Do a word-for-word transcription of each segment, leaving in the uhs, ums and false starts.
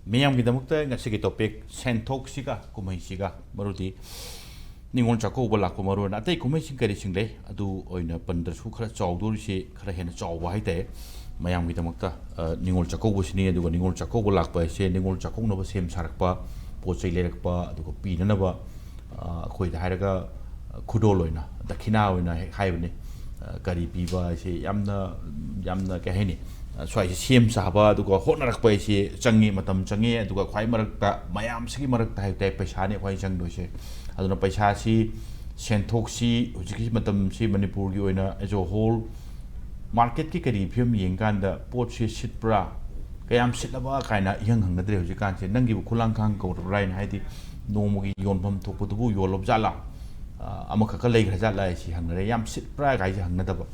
ꯃꯤꯌꯥꯝꯒꯤꯗꯃꯛꯇ ꯉꯁꯤꯒꯤ ꯇꯣꯄꯤꯛ ꯁꯦꯟꯊꯣꯛꯁꯤꯒ ꯀꯨꯝꯍꯩꯁꯤꯒ, ꯃꯔꯨꯗꯤ ꯅꯤꯉꯣꯜ ꯆꯥꯛꯀꯧꯕ ꯂꯥꯛꯄ, ꯃꯔꯨ ꯑꯣꯏꯅ ꯑꯇꯩ ꯀꯨꯝꯍꯩꯁꯤꯡ ꯀꯔꯤꯁꯤꯡ ꯂꯩ, ꯑꯗꯨ ꯑꯣꯏꯅ ꯄꯟꯗ꯭ꯔꯁꯨ ꯈꯔ ꯆꯥꯎꯗꯣꯔꯤꯁꯤ, ꯈꯔ ꯍꯦꯟꯅ ꯆꯥꯎꯕ ꯍꯥꯏꯇꯥꯔꯦ ꯃꯌꯥꯝꯒꯤꯗꯃꯛꯇ꯫ ꯑ, ꯅꯤꯉꯣꯜ ꯆꯥꯛꯀꯧꯕꯁꯤꯅꯤ꯫ ꯑꯗꯨꯒ ꯅꯤꯉꯣꯜ ꯆꯥꯛꯀꯧꯕ ꯂꯥꯛꯄ ꯍꯥꯏꯁꯦ ꯅꯤꯉꯣꯜ ꯆꯥꯛꯀꯧꯅꯕ ꯁꯦꯝ ꯁꯥꯔꯛꯄ, ꯄꯣꯠ ꯆꯩ ꯂꯩꯔꯛꯄ, ꯑꯗꯨꯒ ꯄꯤꯅꯅꯕ, ꯑ, ꯑꯩꯈꯣꯏꯗ ꯍꯥꯏꯔꯒ, ꯑ, ꯈꯨꯗꯣꯜ ꯑꯣꯏꯅ, ꯗꯈꯤꯅꯥ ꯑꯣꯏꯅ ꯍꯦꯛ ꯍꯥꯏꯕꯅꯤ꯫ ꯑ, ꯀꯔꯤ ꯄꯤꯕ ꯍꯥꯏꯁꯦ ꯌꯥꯝꯅ, ꯌꯥꯝꯅ ꯀꯩ ꯍꯥꯏꯅꯤ, ꯑ, ꯁ꯭ꯋꯥꯏꯁꯦ ꯁꯦꯝ ꯁꯥꯕ ꯑꯗꯨꯒ ꯍꯣꯠꯅꯔꯛꯄ ꯍꯥꯏꯁꯦ ꯆꯪꯉꯤ, ꯃꯇꯝ ꯆꯪꯉꯤ꯫ ꯑꯗꯨꯒ ꯈ꯭ꯋꯥꯏ ꯃꯔꯛꯇ, ꯃꯌꯥꯝꯁꯤꯒꯤ ꯃꯔꯛꯇ ꯍꯥꯏꯕ ꯇꯥꯏ, ꯄꯩꯁꯥꯅꯤ ꯈ꯭ꯋꯥꯏ ꯆꯪꯗꯣꯏꯁꯦ꯫ ꯑꯗꯨꯅ ꯄꯩꯁꯥꯁꯤ, ꯁꯦꯟꯊꯣꯛꯁꯤ ꯍꯧꯖꯤꯛꯀꯤ ꯃꯇꯝꯁꯤ ꯃꯅꯤꯄꯨꯔꯒꯤ ꯑꯣꯏꯅ as a whole ꯃꯥꯔꯀꯦꯠꯀꯤ ꯀꯔꯤ ꯐꯤꯕꯝ ꯌꯦꯡꯀꯥꯟꯗ ꯄꯣꯠꯁꯤ ꯁꯤꯠꯄ꯭ꯔꯥ, ꯀꯌꯥꯝ ꯁꯤꯠꯂꯕ ꯀꯥꯏꯅ ꯏꯍꯪ ꯍꯪꯅꯗ꯭ꯔꯦ ꯍꯧꯖꯤꯛꯀꯥꯟꯁꯦ꯫ ꯅꯪꯒꯤꯕꯨ ꯈꯨꯂꯥꯡꯈꯥꯡ ꯀꯧꯔꯕ꯭ꯔꯥ ꯍꯥꯏꯅ, ꯍꯥꯏꯗꯤ ꯅꯣꯡꯃꯒꯤ ꯌꯣꯟꯐꯝ ꯊꯣꯛꯄꯗꯨꯕꯨ ꯌꯣꯜꯂꯕ ꯖꯥꯠꯂꯥ, ꯑ, ꯑꯃꯈꯛꯀ ꯂꯩꯈ꯭ꯔ ꯖꯥꯠꯂꯥ ꯍꯥꯏꯁꯤ ꯍꯪꯅꯔꯦ꯫ ꯌꯥꯝ ꯁꯤꯠꯄ꯭ꯔꯥ ꯍꯥꯏꯁꯤ ꯍꯪꯅꯗꯕ꯫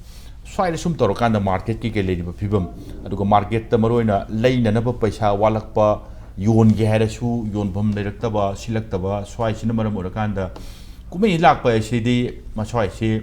ꯁ꯭ꯋꯥꯏꯗ ꯁꯨꯝ ꯇꯧꯔꯀꯥꯟꯗ ꯃꯥꯔꯀꯦꯠꯀꯤ ꯀꯩ ꯂꯩꯔꯤꯕ ꯐꯤꯕꯝ, ꯑꯗꯨꯒ ꯃꯥꯔꯀꯦꯠꯇ ꯃꯔꯨꯑꯣꯏꯅ ꯂꯩꯅꯅꯕ ꯄꯩꯁꯥ ꯋꯥꯠꯂꯛꯄ, ꯌꯣꯟꯒꯦ ꯍꯥꯏꯔꯁꯨ ꯌꯣꯟꯐꯝ ꯂꯩꯔꯛꯇꯕ, ꯁꯤꯜꯂꯛꯇꯕ, ꯁ꯭ꯋꯥꯏꯁꯤꯅ ꯃꯔꯝ ꯑꯣꯏꯔꯀꯥꯟꯗ ꯀꯨꯝꯍꯩ ꯂꯥꯛꯄ ꯍꯥꯏꯁꯤꯗꯤ ꯃꯁ꯭ꯋꯥꯏꯁꯤ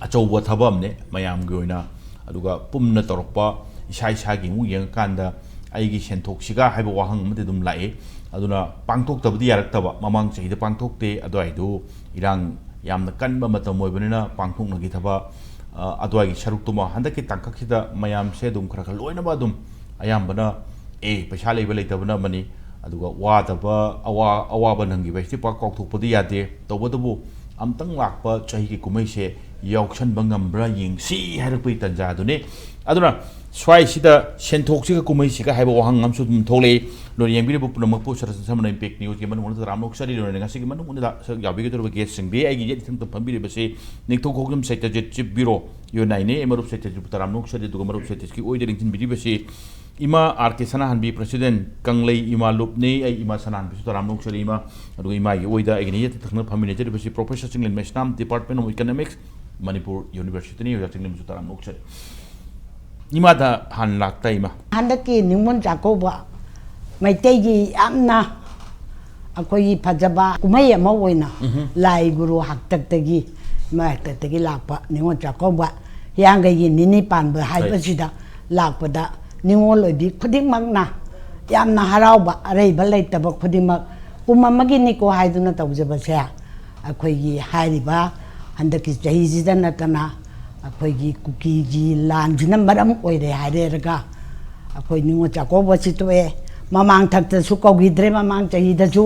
ꯑꯆꯧꯕ ꯊꯕꯛ ꯑꯃꯅꯦ ꯃꯌꯥꯝꯒꯤ ꯑꯣꯏꯅ꯫ ꯑꯗꯨꯒ ꯄꯨꯝꯅ ꯇꯧꯔꯛꯄ, ꯏꯁꯥ ꯏꯁꯥꯒꯤ ꯑꯃꯨꯛ ꯌꯦꯡꯉꯀꯥꯟꯗ ꯑꯩꯒꯤ ꯁꯦꯟꯊꯣꯛꯁꯤꯒ ꯍꯥꯏꯕ ꯋꯥꯍꯪ ꯑꯃꯗꯤ ꯑꯗꯨꯝ ꯂꯥꯛꯏ꯫ ꯑꯗꯨꯅ ꯄꯥꯡꯊꯣꯛꯇꯕꯗꯤ ꯌꯥꯔꯛꯇꯕ, ꯃꯃꯥꯡ ꯆꯍꯤꯗ ꯄꯥꯡꯊꯣꯛꯇꯦ, ꯑꯗꯨꯋꯥꯏꯗꯨ ꯏꯔꯥꯡ ꯌꯥꯝꯅ ꯀꯟꯕ ꯃꯇꯝ ꯑꯣꯏꯕꯅꯤꯅ ꯄꯥꯡꯊꯣꯛꯅꯈꯤꯗꯕ, ꯑ, ꯑꯗꯨꯋꯥꯏꯒꯤ ꯁꯔꯨꯛꯇꯨꯃ ꯍꯟꯗꯛꯀꯤ ꯇꯥꯡꯀꯛꯁꯤꯗ ꯃꯌꯥꯝꯁꯦ ꯑꯗꯨꯝ ꯈꯔ ꯈꯔ ꯂꯣꯏꯅꯃꯛ ꯑꯗꯨꯝ ꯑꯌꯥꯝꯕꯅ, ꯑꯦ, ꯄꯩꯁꯥ ꯂꯩꯕ ꯂꯩꯇꯕꯅ ꯑꯃꯅꯤ, ꯑꯗꯨꯒ ꯋꯥꯗꯕ, ꯑꯋꯥ-, ꯑꯋꯥꯕ ꯅꯪꯈꯤꯕ ꯍꯥꯏꯁꯤ ꯄꯥꯛ ꯀꯥꯎꯊꯣꯛꯄꯗꯤ ꯌꯥꯗꯦ꯫ ꯇꯧꯕꯇꯕꯨ ꯑꯝꯇꯪ ꯂꯥꯛꯄ ꯆꯍꯤꯒꯤ ꯀꯨꯝꯍꯩꯁꯦ ꯌꯥꯎꯁꯟꯕ ꯉꯝꯕ꯭ꯔꯥ ꯌꯦꯡꯁꯤ ꯍꯥꯏꯔꯛꯄꯒꯤ ꯇꯥꯟꯖꯥꯗꯨꯅꯤ꯫ ꯑꯗꯨꯅ ꯁ꯭ꯋꯥꯏꯁꯤꯗ ꯁꯦꯟꯊꯣꯛꯁꯤꯒ ꯀꯨꯝꯍꯩꯁꯤꯒ ꯍꯥꯏꯕ ꯋꯥꯍꯪ ꯑꯃꯁꯨ ꯑꯗꯨꯝ ꯊꯣꯛꯂꯛꯏ꯫ ꯂꯣꯏꯅ ꯌꯦꯡꯕꯤꯔꯤꯕ ꯄꯨꯝꯅꯃꯛꯄꯨ ꯁꯔꯁꯟ ꯁꯃꯅ ꯏꯝꯄꯦꯛ ꯅ꯭ꯌꯨꯁꯀꯤ ꯃꯅꯨꯡꯗ ꯇꯔꯥꯝꯅ ꯑꯣꯛꯆꯔꯤ꯫ ꯂꯣꯏꯅ ꯉꯁꯤꯒꯤ ꯃꯅꯨꯡꯗ ꯁꯔꯨꯛ ꯌꯥꯕꯤꯒꯗꯧꯔꯤꯕ ꯒꯦꯁꯁꯤꯡꯗꯤ ꯑꯩꯒꯤ ꯌꯦꯠ ꯏꯊꯪꯗ ꯐꯝꯕꯤꯔꯤꯕꯁꯤ ꯅꯤꯡꯊꯧ ꯈꯣꯡꯖꯝ ꯁꯩꯇꯖꯤꯠ ꯆꯤꯞ ꯕ꯭ꯌꯨꯔꯣ, ꯌꯨ ꯑꯦꯟ ꯑꯥꯏꯅꯤ꯫ ꯃꯔꯨꯞ ꯁꯩꯇꯖꯤꯠꯄꯨ ꯇꯔꯥꯝꯅ ꯑꯣꯛꯆꯔꯤ꯫ ꯑꯗꯨꯒ ꯃꯔꯨꯞ ꯁꯩꯇꯖꯤꯠꯀꯤ ꯑꯣꯏꯗ ꯂꯦꯡꯁꯤꯟꯕꯤꯔꯤꯕꯁꯤ ꯏꯃꯥ ꯑꯥꯔ ꯀꯦ ꯁꯅꯥꯍꯟꯕꯤ, ꯄ꯭ꯔꯁꯤꯗꯦꯟ, ꯀꯪꯂꯩ ꯏꯃꯥ ꯂꯨꯞꯅꯤ꯫ ꯑꯩ ꯏꯃꯥ ꯁꯅꯥꯍꯟꯕꯤꯁꯨ ꯇꯔꯥꯝꯅ ꯑꯣꯛꯆꯔꯤ ꯏꯃꯥ꯫ ꯑꯗꯨꯒ ꯏꯃꯥꯒꯤ ꯑꯣꯏꯗ ꯑꯩꯒꯤ ꯌꯦꯠꯇ ꯊꯪꯅ ꯐꯝꯃꯤꯟꯅꯖꯔꯤꯕꯁꯤ professor Chinglen Meisnam, department of economics, Manipur ꯌꯨꯅꯤꯚꯔꯁꯤꯇꯤꯅꯤ꯫ ꯑꯣꯖꯥ ꯆꯤꯡꯂꯦꯟꯕꯨꯁꯨ ꯇꯔꯥꯝꯅ ꯑꯣꯛꯆꯔꯤ꯫ ꯏꯃꯥꯗ ꯍꯥꯟꯅ ꯂꯥꯛꯇ, ꯏꯃꯥ꯫ ꯍꯟꯗꯛꯀꯤ ꯅꯤꯉꯣꯜ ꯆꯥꯛꯀꯧꯕ ꯃꯩꯇꯩꯒꯤ ꯌꯥꯝꯅ ꯑꯩꯈꯣꯏꯒꯤ ꯐꯖꯕ ꯀꯨꯝꯍꯩ ꯑꯃ ꯑꯣꯏꯅ ꯎꯝꯍꯨꯝ꯫ ꯂꯥꯏ ꯒꯨꯔꯨ ꯍꯥꯛꯇꯛꯇꯒꯤ, ꯏꯃꯥ ꯍꯥꯛꯇꯛꯇꯒꯤ ꯂꯥꯛꯄ ꯅꯤꯉꯣꯜ ꯆꯥꯛꯀꯧꯕ ꯍꯤꯌꯥꯡꯒꯩꯒꯤ ꯅꯤꯅꯤ ꯄꯥꯟꯕ ꯍꯥꯏꯕꯁꯤꯗ ꯂꯥꯛꯄꯗ ꯅꯤꯉꯣꯜ ꯑꯣꯏꯕꯤ ꯈꯨꯗꯤꯡꯃꯛꯅ ꯌꯥꯝꯅ ꯍꯔꯥꯎꯕ, ꯑꯔꯩꯕ ꯂꯩꯇꯕ ꯈꯨꯗꯤꯡꯃꯛ ꯀꯨꯝ ꯑꯃꯒꯤꯅꯤꯀꯣ ꯍꯥꯏꯗꯨꯅ ꯇꯧꯖꯕꯁꯦ, ꯑꯩꯈꯣꯏꯒꯤ ꯍꯥꯏꯔꯤꯕ ꯍꯟꯗꯛꯀꯤ ꯆꯍꯤꯁꯤꯗ ꯅꯠꯇꯅ ꯑꯩꯈꯣꯏꯒꯤ ꯀꯨꯀꯤꯒꯤ ꯂꯥꯟꯁꯤꯅ ꯃꯔꯝ ꯑꯣꯏꯔꯦ ꯍꯥꯏꯔꯦꯔꯒ ꯑꯩꯈꯣꯏ ꯅꯤꯉꯣꯜ ꯆꯥꯛꯀꯧꯕꯁꯤ ꯇꯣꯛꯑꯦ꯫ ꯃꯃꯥꯡ ꯊꯛꯇꯁꯨ ꯀꯧꯈꯤꯗ꯭ꯔꯦ, ꯃꯃꯥꯡ ꯆꯍꯤꯗꯁꯨ꯫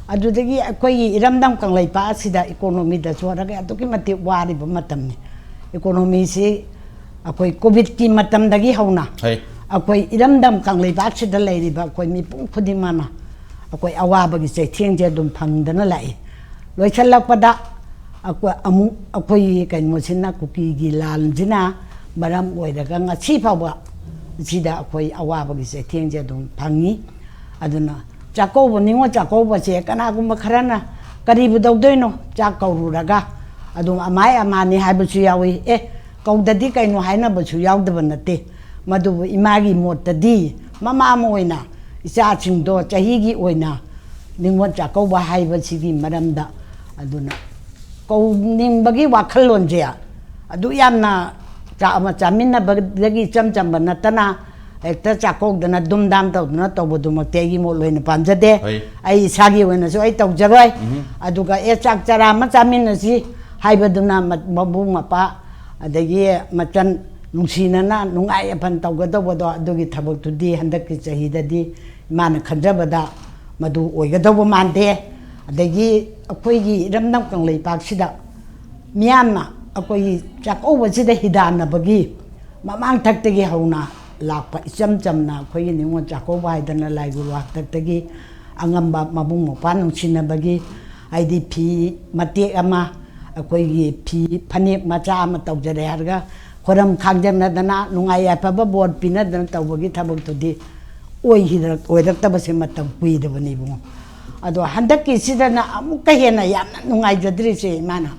ꯑꯗꯨꯗꯒꯤ ꯑꯩꯈꯣꯏꯒꯤ ꯏꯔꯝꯗꯝ ꯀꯪꯂꯩꯄꯥꯛ ꯑꯁꯤꯗ ꯏꯀꯣꯅꯣꯃꯤꯗꯁꯨ ꯍꯥꯏꯔꯒ ꯑꯗꯨꯛꯀꯤ ꯃꯇꯤꯛ ꯋꯥꯔꯤꯕ ꯃꯇꯝꯅꯤ꯫ ꯏꯀꯣꯅꯣꯃꯤꯁꯤ ꯑꯩꯈꯣꯏ ꯀꯣꯚꯤꯗꯀꯤ ꯃꯇꯝꯗꯒꯤ ꯍꯧꯅ ꯑꯩꯈꯣꯏ ꯏꯔꯝꯗꯝ ꯀꯪꯂꯩꯄꯥꯛꯁꯤꯗ ꯂꯩꯔꯤꯕ ꯑꯩꯈꯣꯏ ꯃꯤꯄꯨꯝ ꯈꯨꯗꯤꯡꯃꯛꯅ ꯑꯩꯈꯣꯏ ꯑꯋꯥꯕꯒꯤ ꯆꯩꯊꯦꯡꯁꯦ ꯑꯗꯨꯝ ꯐꯪꯗꯅ ꯂꯥꯛꯏ꯫ ꯂꯣꯏꯁꯤꯜꯂꯛꯄꯗ ꯑꯩꯈꯣꯏ ꯑꯃꯨꯛ ꯑꯩꯈꯣꯏꯒꯤ ꯀꯩꯅꯣꯁꯤꯅ, ꯀꯨꯀꯤꯒꯤ ꯂꯥꯟꯁꯤꯅ ꯃꯔꯝ ꯑꯣꯏꯔꯒ ꯉꯁꯤ ꯐꯥꯎꯕ ꯁꯤꯗ ꯑꯩꯈꯣꯏ ꯑꯋꯥꯕꯒꯤ ꯆꯩꯊꯦꯡꯁꯦ ꯑꯗꯨꯝ ꯐꯪꯉꯤ꯫ ꯑꯗꯨꯅ ꯆꯥꯛꯀꯧꯕ, ꯅꯤꯉꯣꯜ ꯆꯥꯛꯀꯧꯕꯁꯦ ꯀꯅꯥꯒꯨꯝꯕ ꯈꯔꯅ "ꯀꯔꯤꯕꯨ ꯇꯧꯗꯣꯏꯅꯣ ꯆꯥꯛ ꯀꯧꯔꯨꯔꯒ?" ꯑꯗꯨꯝ ꯑꯃꯥꯏ ꯑꯃꯥꯅꯤ ꯍꯥꯏꯕꯁꯨ ꯌꯥꯎꯏ꯫ "ꯑꯦ, ꯀꯧꯗꯗꯤ ꯀꯩꯅꯣ?" ꯍꯥꯏꯅꯕꯁꯨ ꯌꯥꯎꯗꯕ ꯅꯠꯇꯦ꯫ ꯃꯗꯨꯕꯨ ꯏꯃꯥꯒꯤ ꯃꯣꯠꯇꯗꯤ, ꯃꯃꯥ ꯑꯃ ꯑꯣꯏꯅ ꯏꯆꯥꯁꯤꯡꯗꯣ ꯆꯍꯤꯒꯤ ꯑꯣꯏꯅ ꯅꯤꯉꯣꯜ ꯆꯥꯛꯀꯧꯕ ꯍꯥꯏꯕꯁꯤꯒꯤ ꯃꯔꯝꯗ, ꯑꯗꯨꯅ ꯀꯧꯅꯤꯡꯕꯒꯤ ꯋꯥꯈꯜꯂꯣꯟꯁꯦ ꯑꯗꯨ ꯌꯥꯝꯅ ꯆꯥꯛ ꯑꯃ ꯆꯥꯃꯤꯟꯅꯕꯗꯒꯤ ꯏꯆꯝ ꯆꯝꯕ ꯅꯠꯇꯅ ꯍꯦꯛꯇ ꯆꯥꯛꯀꯧꯗꯅ ꯗꯨꯝ ꯗꯥꯝ ꯇꯧꯗꯅ ꯇꯧꯕꯗꯨꯃꯛꯇꯤ ꯑꯩꯒꯤ ꯃꯣꯠ ꯑꯣꯏꯅ ꯄꯥꯝꯖꯗꯦ꯫ ꯍꯣꯏ꯫ ꯑꯩ ꯏꯁꯥꯒꯤ ꯑꯣꯏꯅꯁꯨ ꯑꯩ ꯇꯧꯖꯔꯣꯏ꯫ ꯎꯝ꯫ ꯑꯗꯨꯒ "ꯑꯦ, ꯆꯥꯛ ꯆꯔꯥ ꯑꯃ ꯆꯥꯃꯤꯟꯅꯁꯤ" ꯍꯥꯏꯕꯗꯨꯅ ꯃ-, ꯃꯕꯨꯡ ꯃꯄꯥ ꯑꯗꯒꯤ ꯃꯆꯟ ꯅꯨꯡꯁꯤꯅꯅ ꯅꯨꯡꯉꯥꯏ ꯌꯥꯏꯐꯅ ꯇꯧꯒꯗꯧꯕꯗꯣ, ꯑꯗꯨꯒꯤ ꯊꯕꯛꯇꯨꯗꯤ ꯍꯟꯗꯛꯀꯤ ꯆꯍꯤꯗꯗꯤ ꯏꯃꯥꯅ ꯈꯟꯖꯕꯗ ꯃꯗꯨ ꯑꯣꯏꯒꯗꯧꯕ ꯃꯥꯟꯗꯦ꯫ ꯑꯗꯒꯤ ꯑꯩꯈꯣꯏꯒꯤ ꯏꯔꯝꯗꯝ ꯀꯪꯂꯩꯄꯥꯛꯁꯤꯗ ꯃꯤꯌꯥꯝꯅ ꯑꯩꯈꯣꯏꯒꯤ ꯆꯥꯛꯀꯧꯕꯁꯤꯗ ꯍꯤꯗꯥꯟꯅꯕꯒꯤ ꯃꯃꯥꯡꯊꯛꯇꯒꯤ ꯍꯧꯅ ꯂꯥꯛꯄ ꯏꯆꯝ ꯆꯝꯅ ꯑꯩꯈꯣꯏꯒꯤ ꯅꯤꯉꯣꯜ ꯆꯥꯛꯀꯧꯕ ꯍꯥꯏꯗꯅ ꯂꯥꯏ ꯒꯨꯔꯨ ꯍꯥꯛꯇꯛꯇꯒꯤ ꯑꯉꯝꯕ ꯃꯕꯨꯡ ꯃꯧꯄ꯭ꯋꯥ ꯅꯨꯡꯁꯤꯅꯕꯒꯤ, ꯍꯥꯏꯗꯤ ꯐꯤ ꯃꯇꯦꯛ ꯑꯃ, ꯑꯩꯈꯣꯏꯒꯤ ꯐꯤ ꯐꯅꯦꯛ ꯃꯆꯥ ꯑꯃ ꯇꯧꯖꯔꯦ ꯍꯥꯏꯔꯒ ꯈꯣꯏꯔꯝ ꯈꯥꯡꯖꯪꯅꯗꯅ ꯅꯨꯡꯉꯥꯏ ꯌꯥꯏꯐꯕ ꯕꯣꯔ ꯄꯤꯅꯗꯅ ꯇꯧꯕꯒꯤ ꯊꯕꯛꯇꯨꯗꯤ ꯑꯣꯏꯈꯤꯗ-, ꯑꯣꯏꯔꯛꯇꯕꯁꯦ ꯃꯇꯝ ꯀꯨꯏꯔꯕꯅꯤ ꯏꯕꯨꯡꯉꯣ꯫ ꯑꯗꯣ ꯍꯟꯗꯛꯀꯤꯁꯤꯗꯅ ꯑꯃꯨꯛꯀ ꯍꯦꯟꯅ ꯌꯥꯝꯅ ꯅꯨꯡꯉꯥꯏꯖꯗ꯭ꯔꯤꯁꯦ ꯏꯃꯥꯅ,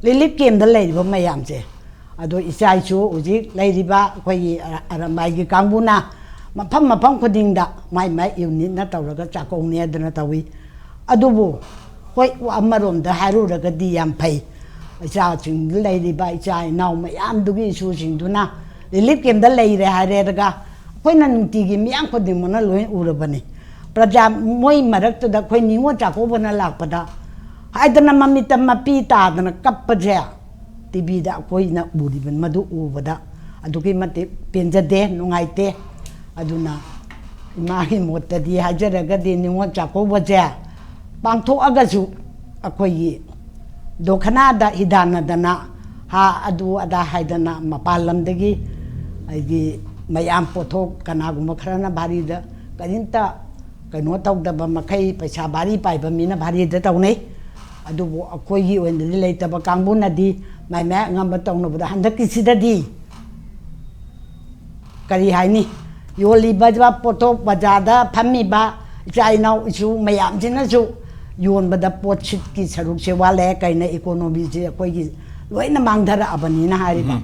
ꯔꯤꯂꯤꯐ ꯀꯦꯝꯗ ꯂꯩꯔꯤꯕ ꯃꯌꯥꯝꯁꯦ꯫ ꯑꯗꯣ ꯏꯆꯥ ꯏꯁꯨ ꯍꯧꯖꯤꯛ ꯂꯩꯔꯤꯕ ꯑꯩꯈꯣꯏꯒꯤ ꯑꯔ-, ꯑꯔꯝꯕꯥꯏꯒꯤ ꯀꯥꯡꯕꯨꯅ ꯃꯐꯝ ꯃꯐꯝ ꯈꯨꯗꯤꯡꯗ ꯃꯥꯏ ꯃꯥꯏ ꯌꯨꯅꯤꯠꯅ ꯇꯧꯔꯒ ꯆꯥꯛꯀꯧꯅꯤ ꯍꯥꯏꯗꯅ ꯇꯧꯏ꯫ ꯑꯗꯨꯕꯨ ꯍꯣꯏ, ꯑꯃꯔꯣꯝꯗ ꯍꯥꯏꯔꯨꯔꯒꯗꯤ ꯌꯥꯝ ꯐꯩ꯫ ꯏꯆꯥꯁꯤꯡꯗ ꯂꯩꯔꯤꯕ ꯏꯆꯥ ꯏꯅꯥꯎ ꯃꯌꯥꯝꯗꯨꯒꯤ ꯏꯁꯨꯁꯤꯡꯗꯨꯅ ꯔꯤꯂꯤꯐ ꯀꯦꯝꯗ ꯂꯩꯔꯦ ꯍꯥꯏꯔꯦꯔꯒ ꯑꯩꯈꯣꯏꯅ ꯅꯨꯡꯇꯤꯒꯤ ꯃꯤꯌꯥꯝ ꯈꯨꯗꯤꯡꯃꯛꯅ ꯂꯣꯏ ꯎꯔꯕꯅꯤ꯫ ꯄ꯭ꯔꯖꯥ ꯃꯣꯏ ꯃꯔꯛꯇꯨꯗ ꯑꯩꯈꯣꯏ ꯅꯤꯉꯣꯜ ꯆꯥꯛꯀꯧꯕꯅ ꯂꯥꯛꯄꯗ ꯍꯥꯏꯗꯅ ꯃꯃꯤꯠꯇ ꯃꯄꯤ ꯇꯥꯗꯅ ꯀꯞꯄꯁꯦ ꯇꯤꯚꯤꯗ ꯑꯩꯈꯣꯏꯅ ꯎꯔꯤꯕꯅꯤ꯫ ꯃꯗꯨ ꯎꯕꯗ ꯑꯗꯨꯛꯀꯤ ꯃꯇꯤꯛ ꯄꯦꯟꯖꯗꯦ, ꯅꯨꯡꯉꯥꯏꯇꯦ꯫ ꯑꯗꯨꯅ ꯏꯃꯥꯒꯤ ꯃꯣꯠꯇꯗꯤ ꯍꯥꯏꯖꯔꯒꯗꯤ ꯅꯤꯉꯣꯜ ꯆꯥꯛꯀꯧꯕꯁꯦ ꯄꯥꯡꯊꯣꯛꯑꯒꯁꯨ ꯑꯩꯈꯣꯏꯒꯤ ꯗꯣꯈꯅꯥꯗ ꯍꯤꯗꯥꯟꯅꯗꯅ ꯍꯥ ꯑꯗꯨ ꯑꯗꯥ ꯍꯥꯏꯗꯅ ꯃꯄꯥꯟ ꯂꯝꯗꯒꯤ ꯑꯩꯒꯤ ꯃꯌꯥꯝ ꯄꯣꯠꯊꯣꯛ ꯀꯅꯥꯒꯨꯝꯕ ꯈꯔꯅ ꯚꯥꯔꯤꯗ ꯀꯔꯤꯝꯇ ꯀꯩꯅꯣ ꯇꯧꯗꯕ ꯃꯈꯩ ꯄꯩꯁꯥ ꯚꯥꯔꯤ ꯄꯥꯏꯕ ꯃꯤꯅ ꯚꯥꯔꯤꯗ ꯇꯧꯅꯩ꯫ ꯑꯗꯨꯕꯨ ꯑꯩꯈꯣꯏꯒꯤ ꯑꯣꯏꯅꯗꯤ ꯂꯩꯇꯕ ꯀꯥꯡꯕꯨꯅꯗꯤ ꯃꯥꯏ ꯃꯥꯏ ꯑꯉꯝꯕ ꯇꯧꯅꯕꯗ ꯍꯟꯗꯛꯀꯤꯁꯤꯗꯗꯤ ꯀꯔꯤ ꯍꯥꯏꯅꯤ, ꯌꯣꯜꯂꯤꯕ ꯄꯣꯠꯊꯣꯛ ꯕꯖꯥꯔꯗ ꯐꯝꯃꯤꯕ ꯏꯆꯥ ꯏꯅꯥꯎ ꯏꯁꯨ ꯃꯌꯥꯝꯁꯤꯅꯁꯨ ꯌꯣꯟꯕꯗ ꯄꯣꯠꯁꯤꯠꯀꯤ ꯁꯔꯨꯛꯁꯦ ꯋꯥꯠꯂꯦ꯫ ꯀꯩꯅ ꯏꯀꯣꯅꯣꯃꯤꯁꯦ ꯑꯩꯈꯣꯏꯒꯤ ꯂꯣꯏꯅ ꯃꯥꯡꯊꯔꯛꯑꯕꯅꯤꯅ ꯍꯥꯏꯔꯤꯕ꯫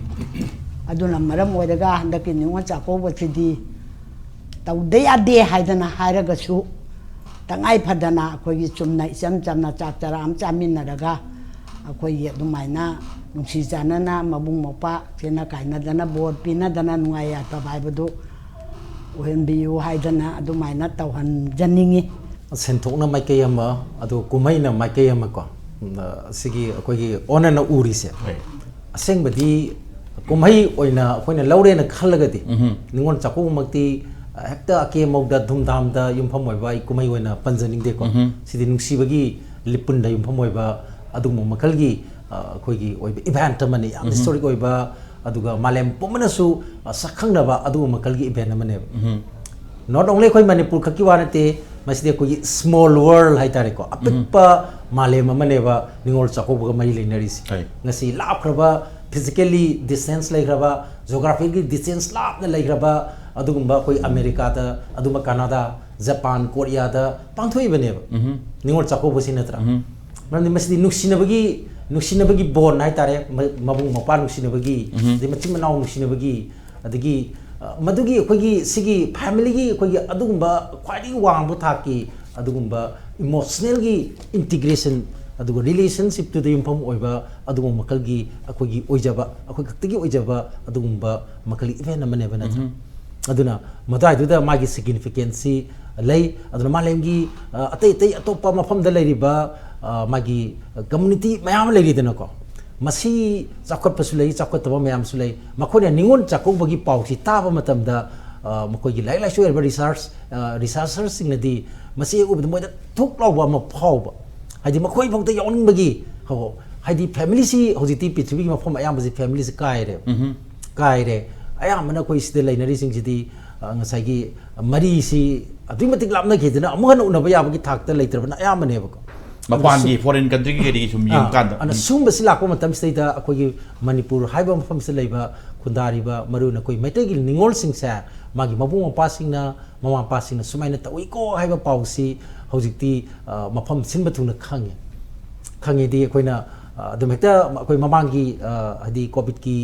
ꯑꯗꯨꯅ ꯃꯔꯝ ꯑꯣꯏꯔꯒ ꯍꯟꯗꯛꯀꯤ ꯅꯤꯉꯣꯜ ꯆꯥꯛꯀꯧꯕꯁꯤꯗꯤ ꯇꯧꯗ ꯌꯥꯗꯦ ꯍꯥꯏꯗꯅ ꯍꯥꯏꯔꯒꯁꯨ ꯇꯉꯥꯏ ꯐꯗꯅ ꯑꯩꯈꯣꯏꯒꯤ ꯆꯨꯝꯅ ꯏꯆꯝ ꯆꯝꯅ ꯆꯥꯛ ꯆꯔꯥ ꯑꯃ ꯆꯥꯃꯤꯟꯅꯔꯒ ꯑꯩꯈꯣꯏꯒꯤ ꯑꯗꯨꯃꯥꯏꯅ ꯅꯨꯡꯁꯤ ꯆꯥꯟꯅꯅ ꯃꯕꯨꯡ ꯃꯧꯄ꯭ꯋꯥ ꯆꯦꯟꯅ ꯀꯥꯏꯅꯗꯅ ꯕꯣꯔ ꯄꯤꯅꯗꯅ ꯅꯨꯡꯉꯥꯏ ꯌꯥꯏꯐꯕ ꯍꯥꯏꯕꯗꯨ ꯑꯣꯏꯍꯟꯕꯤꯌꯨ ꯍꯥꯏꯗꯅ ꯑꯗꯨꯃꯥꯏꯅ ꯇꯧꯍꯟꯖꯅꯤꯡꯉꯤ꯫ ꯁꯦꯟꯊꯣꯛꯅ ꯃꯥꯏꯀꯩ ꯑꯃ, ꯑꯗꯨꯒ ꯀꯨꯝꯍꯩꯅ ꯃꯥꯏꯀꯩ ꯑꯃ ꯀꯣ, ꯎꯝ, ꯑ, ꯁꯤꯒꯤ ꯑꯩꯈꯣꯏꯒꯤ ꯑꯣꯟꯅꯅ ꯎꯔꯤꯁꯦ꯫ ꯑꯁꯦꯡꯕꯗꯤ ꯀꯨꯝꯍꯩ ꯑꯣꯏꯅ ꯑꯩꯈꯣꯏꯅ ꯂꯧꯔꯦꯅ ꯈꯜꯂꯒꯗꯤ ꯅꯤꯉꯣꯜ ꯆꯥꯛꯀꯧꯕꯃꯛꯇꯤ, ꯑ, ꯍꯦꯛꯇ ꯑꯀꯦ ꯑꯃꯧꯗ ꯙꯨꯝꯙꯥꯝꯗ ꯌꯨꯝꯐꯝ ꯑꯣꯏꯕ ꯑꯩ ꯀꯨꯝꯍꯩ ꯑꯣꯏꯅ ꯄꯟꯖꯅꯤꯡꯗꯦꯀꯣ꯫ ꯁꯤꯗꯤ ꯅꯨꯡꯁꯤꯕꯒꯤ ꯂꯤꯄꯨꯟꯗ ꯌꯨꯝꯐꯝ ꯑꯣꯏꯕ ꯑꯗꯨꯒꯨꯝꯕ ꯃꯈꯜꯒꯤ, ꯑ, ꯑꯩꯈꯣꯏꯒꯤ ꯑꯣꯏꯕ ꯏꯚꯦꯟꯠ ꯑꯃꯅꯤ, ꯌꯥꯝ ꯍꯤꯁꯇꯣꯔꯤꯛ ꯑꯣꯏꯕ, ꯑꯗꯨꯒ ꯃꯥꯂꯦꯝ ꯄꯨꯝꯕꯅꯁꯨ, ꯑ, ꯁꯛꯈꯪꯅꯕ ꯑꯗꯨꯒꯨꯝꯕ ꯃꯈꯜꯒꯤ ꯏꯚꯦꯟꯠ ꯑꯃꯅꯦꯕ꯫ Not only ꯑꯩꯈꯣꯏ ꯃꯅꯤꯄꯨꯔ ꯈꯛꯀꯤ ꯋꯥ ꯅꯠꯇꯦ, ꯃꯁꯤꯗꯤ ꯑꯩꯈꯣꯏꯒꯤ small world ꯍꯥꯏꯇꯥꯔꯦꯀꯣ, ꯑꯄꯤꯛꯄ ꯃꯥꯂꯦꯝ ꯑꯃꯅꯦꯕ ꯅꯤꯉꯣꯜ ꯆꯥꯛꯀꯧꯕꯒ ꯃꯔꯤ ꯂꯩꯅꯔꯤꯁꯦ꯫ ꯍꯣꯏ꯫ ꯉꯁꯤ ꯂꯥꯞꯈ꯭ꯔꯕ, physically distance ꯂꯩꯈ꯭ꯔꯕ, geographically distance ꯂꯥꯞꯅ ꯂꯩꯈ꯭ꯔꯕ ꯑꯗꯨꯒꯨꯝꯕ ꯑꯩꯈꯣꯏ ꯑꯃꯦꯔꯤꯀꯥꯗ, ꯑꯗꯨꯝꯕ ꯀꯅꯥꯗꯥ, ꯖꯄꯥꯟ, ꯀꯣꯔꯤꯌꯥꯗ ꯄꯥꯡꯊꯣꯛꯏꯕꯅꯦꯕ ꯅꯤꯉꯣꯜ ꯆꯥꯛꯀꯧꯕꯁꯤ, ꯅꯠꯇ꯭ꯔꯥ? ꯃꯔꯝꯗꯤ ꯃꯁꯤꯗꯤ ꯅꯨꯡꯁꯤꯅꯕꯒꯤ, ꯅꯨꯡꯁꯤꯅꯕꯒꯤ bond ꯍꯥꯏꯇꯥꯔꯦ, ꯃ-, ꯃꯕꯨꯡ ꯃꯧꯄ꯭ꯋꯥ ꯅꯨꯡꯁꯤꯅꯕꯒꯤ, ꯑꯗꯩ ꯃꯆꯤꯟ ꯃꯅꯥꯎ ꯅꯨꯡꯁꯤꯅꯕꯒꯤ, ꯑꯗꯒꯤ, ꯑ, ꯃꯗꯨꯒꯤ ꯑꯩꯈꯣꯏꯒꯤ ꯁꯤꯒꯤ family ꯒꯤ ꯑꯩꯈꯣꯏꯒꯤ ꯑꯗꯨꯒꯨꯝꯕ ꯈ꯭ꯋꯥꯏꯗꯒꯤ ꯋꯥꯡꯕ ꯊꯥꯛꯀꯤ ꯑꯗꯨꯒꯨꯝꯕ emotional ꯒꯤ integration, ꯑꯗꯨꯒ relationship ꯇꯨꯗ ꯌꯨꯝꯐꯝ ꯑꯣꯏꯕ ꯑꯗꯨꯒꯨꯝꯕ ꯃꯈꯜꯒꯤ ꯑꯩꯈꯣꯏꯒꯤ ꯑꯣꯏꯖꯕ, ꯑꯩꯈꯣꯏ ꯈꯛꯇꯒꯤ ꯑꯣꯏꯖꯕ ꯑꯗꯨꯒꯨꯝꯕ ꯃꯈꯜꯒꯤ ꯏꯚꯦꯟ ꯑꯃꯅꯦꯕ, ꯅꯠꯇ꯭ꯔꯥ? ꯑꯗꯨꯅ ꯃꯗꯨꯋꯥꯏꯗꯨꯗ ꯃꯥꯒꯤ ꯁꯤꯒꯅꯤꯐꯤꯀꯦꯟꯁꯤ ꯂꯩ꯫ ꯑꯗꯨꯅ ꯃꯥꯂꯦꯝꯒꯤ ꯑ, ꯑꯇꯩ ꯑꯇꯩ ꯑꯇꯣꯞꯄ ꯃꯐꯝꯗ ꯂꯩꯔꯤꯕ ꯑ, ꯃꯥꯒꯤ ꯀꯝꯃꯨꯅꯤꯇꯤ ꯃꯌꯥꯝ ꯑꯃ ꯂꯩꯔꯤꯗꯅꯀꯣ, ꯃꯁꯤ ꯆꯥꯎꯈꯠꯄꯁꯨ ꯂꯩ, ꯆꯥꯎꯈꯠꯇꯕ ꯃꯌꯥꯝꯁꯨ ꯂꯩ꯫ ꯃꯈꯣꯏꯅ ꯅꯤꯉꯣꯜ ꯆꯥꯛꯀꯧꯕꯒꯤ ꯄꯥꯎꯁꯤ ꯇꯥꯕ ꯃꯇꯝꯗ ꯑ, ꯃꯈꯣꯏꯒꯤ ꯂꯥꯏꯔꯤꯛ ꯂꯥꯏꯁꯨ ꯍꯩꯔꯕ ꯔꯤꯁꯥꯔꯁ ꯔꯤꯁꯥꯔꯆꯔꯁꯤꯡꯅꯗꯤ ꯃꯁꯤ ꯎꯕꯗ ꯃꯣꯏꯗ ꯊꯨꯛ ꯂꯥꯎꯕ ꯑꯃ ꯐꯥꯎꯕ, ꯍꯥꯏꯗꯤ ꯃꯈꯣꯏ ꯐꯥꯎꯗ ꯌꯥꯎꯅꯤꯡꯕꯒꯤ꯫ ꯍꯣ, ꯍꯥꯏꯗꯤ ꯐꯦꯃꯤꯂꯤꯁꯤ ꯍꯧꯖꯤꯛꯇꯤ ꯄ꯭ꯔꯤꯊꯤꯕꯤꯒꯤ ꯃꯐꯝ ꯑꯌꯥꯝꯕꯁꯤ ꯐꯦꯃꯤꯂꯤꯁꯤ ꯀꯥꯏꯔꯦ꯫ ꯀꯥꯏꯔꯦ꯫ ꯑꯌꯥꯝꯕꯅ ꯑꯩꯈꯣꯏ ꯁꯤꯗ ꯂꯩꯅꯔꯤꯁꯤꯡꯁꯤꯗꯤ ꯑ, ꯉꯁꯥꯏꯒꯤ ꯃꯔꯤꯁꯤ ꯑꯗꯨꯛꯀꯤ ꯃꯇꯤꯛ ꯂꯥꯞꯅꯈꯤꯗꯅ ꯑꯃꯨꯛ ꯍꯟꯅ ꯎꯅꯕ ꯌꯥꯕꯒꯤ ꯊꯥꯛꯇ ꯂꯩꯇ꯭ꯔꯕꯅ ꯑꯌꯥꯝꯕꯅꯦꯕꯀꯣ꯫ ꯃꯄꯥꯟꯒꯤ ꯐꯣꯔꯦꯟ ꯀꯟꯇ꯭ꯔꯤꯒꯤ ꯀꯩꯗꯒꯤ ꯁꯨꯝ ꯑꯥ, ꯌꯦꯡꯀꯥꯟꯗ꯫ ꯑꯗꯨꯅ ꯁꯤꯒꯨꯝꯕꯁꯤ ꯂꯥꯛꯄ ꯃꯇꯝꯁꯤꯗꯩꯗ ꯑꯩꯈꯣꯏꯒꯤ ꯃꯅꯤꯄꯨꯔ ꯍꯥꯏꯕ ꯃꯐꯝꯁꯤꯗ ꯂꯩꯕ ꯈꯨꯟꯗꯥꯔꯤꯕ ꯃꯔꯨ ꯑꯣꯏꯅ ꯑꯩꯈꯣꯏ ꯃꯩꯇꯩꯒꯤ ꯅꯤꯉꯣꯜꯁꯤꯡꯁꯦ ꯃꯥꯒꯤ ꯃꯕꯨꯡ ꯃꯧꯄ꯭ꯋꯥꯁꯤꯡꯅ, ꯃꯃꯥ ꯃꯄꯥꯁꯤꯡꯅ ꯁꯨꯃꯥꯏꯅ ꯇꯧꯏꯀꯣ ꯍꯥꯏꯕ ꯄꯥꯎꯁꯤ ꯍꯧꯖꯤꯛꯇꯤ ꯑ, ꯃꯐꯝ ꯁꯤꯟꯕ ꯊꯨꯡꯅ ꯈꯪꯉꯦ꯫ ꯈꯪꯉꯦꯗꯤ ꯑꯩꯈꯣꯏꯅ ꯑ, ꯑꯗꯨꯝ ꯍꯦꯛꯇ ꯑꯩꯈꯣꯏ ꯃꯃꯥꯡꯒꯤ ꯑ, ꯍꯥꯏꯗꯤ ꯀꯣꯚꯤꯗꯀꯤ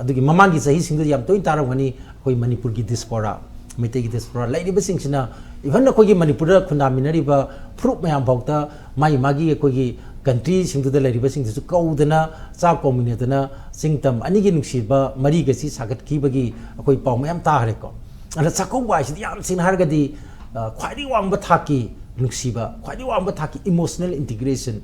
ꯑꯗꯨꯒꯤ ꯃꯃꯥꯡꯒꯤ ꯆꯍꯤꯁꯤꯡꯗꯨꯗ ꯌꯥꯝ ꯇꯣꯏꯅ ꯇꯥꯔꯝꯒꯅꯤ ꯑꯩꯈꯣꯏ ꯃꯅꯤꯄꯨꯔꯒꯤ ꯗꯤꯁꯄꯣꯔꯥ, ꯃꯩꯇꯩꯒꯤ ꯗꯤꯁꯄꯣꯔꯥ ꯂꯩꯔꯤꯕꯁꯤꯡꯁꯤꯅ, ꯏꯚꯟ ꯑꯩꯈꯣꯏꯒꯤ ꯃꯅꯤꯄꯨꯔꯗ ꯈꯨꯟꯗꯥꯃꯤꯟꯅꯔꯤꯕ ꯐꯨꯔꯨꯞ ꯃꯌꯥꯝ ꯐꯥꯎꯗ ꯃꯥꯒꯤ ꯃꯥꯒꯤ ꯑꯩꯈꯣꯏꯒꯤ ꯀꯟꯇ꯭ꯔꯤꯁꯤꯡꯗꯨꯗ ꯂꯩꯔꯤꯕꯁꯤꯡꯗꯨꯁꯨ ꯀꯧꯗꯅ ꯆꯥꯛ ꯀꯧꯃꯤꯟꯅꯗꯅ ꯆꯤꯡ ꯇꯝ ꯑꯅꯤꯒꯤ ꯅꯨꯡꯁꯤꯕ ꯃꯔꯤꯒꯁꯤ ꯁꯥꯒꯠꯈꯤꯕꯒꯤ ꯑꯩꯈꯣꯏ ꯄꯥꯎ ꯃꯌꯥꯝ ꯇꯥꯈ꯭ꯔꯦꯀꯣ꯫ ꯑꯗ ꯆꯥꯛꯀꯧꯕ ꯍꯥꯏꯁꯤꯗꯤ ꯌꯥꯝ ꯁꯦꯡꯅ ꯍꯥꯏꯔꯒꯗꯤ ꯑ, ꯈ꯭ꯋꯥꯏꯗꯒꯤ ꯋꯥꯡꯕ ꯊꯥꯛꯀꯤ ꯅꯨꯡꯁꯤꯕ, ꯈ꯭ꯋꯥꯏꯗꯒꯤ ꯋꯥꯡꯕ ꯊꯥꯛꯀꯤ ꯏꯃꯣꯁꯅꯦꯜ ꯏꯟꯇꯤꯒ꯭ꯔꯦꯁꯟ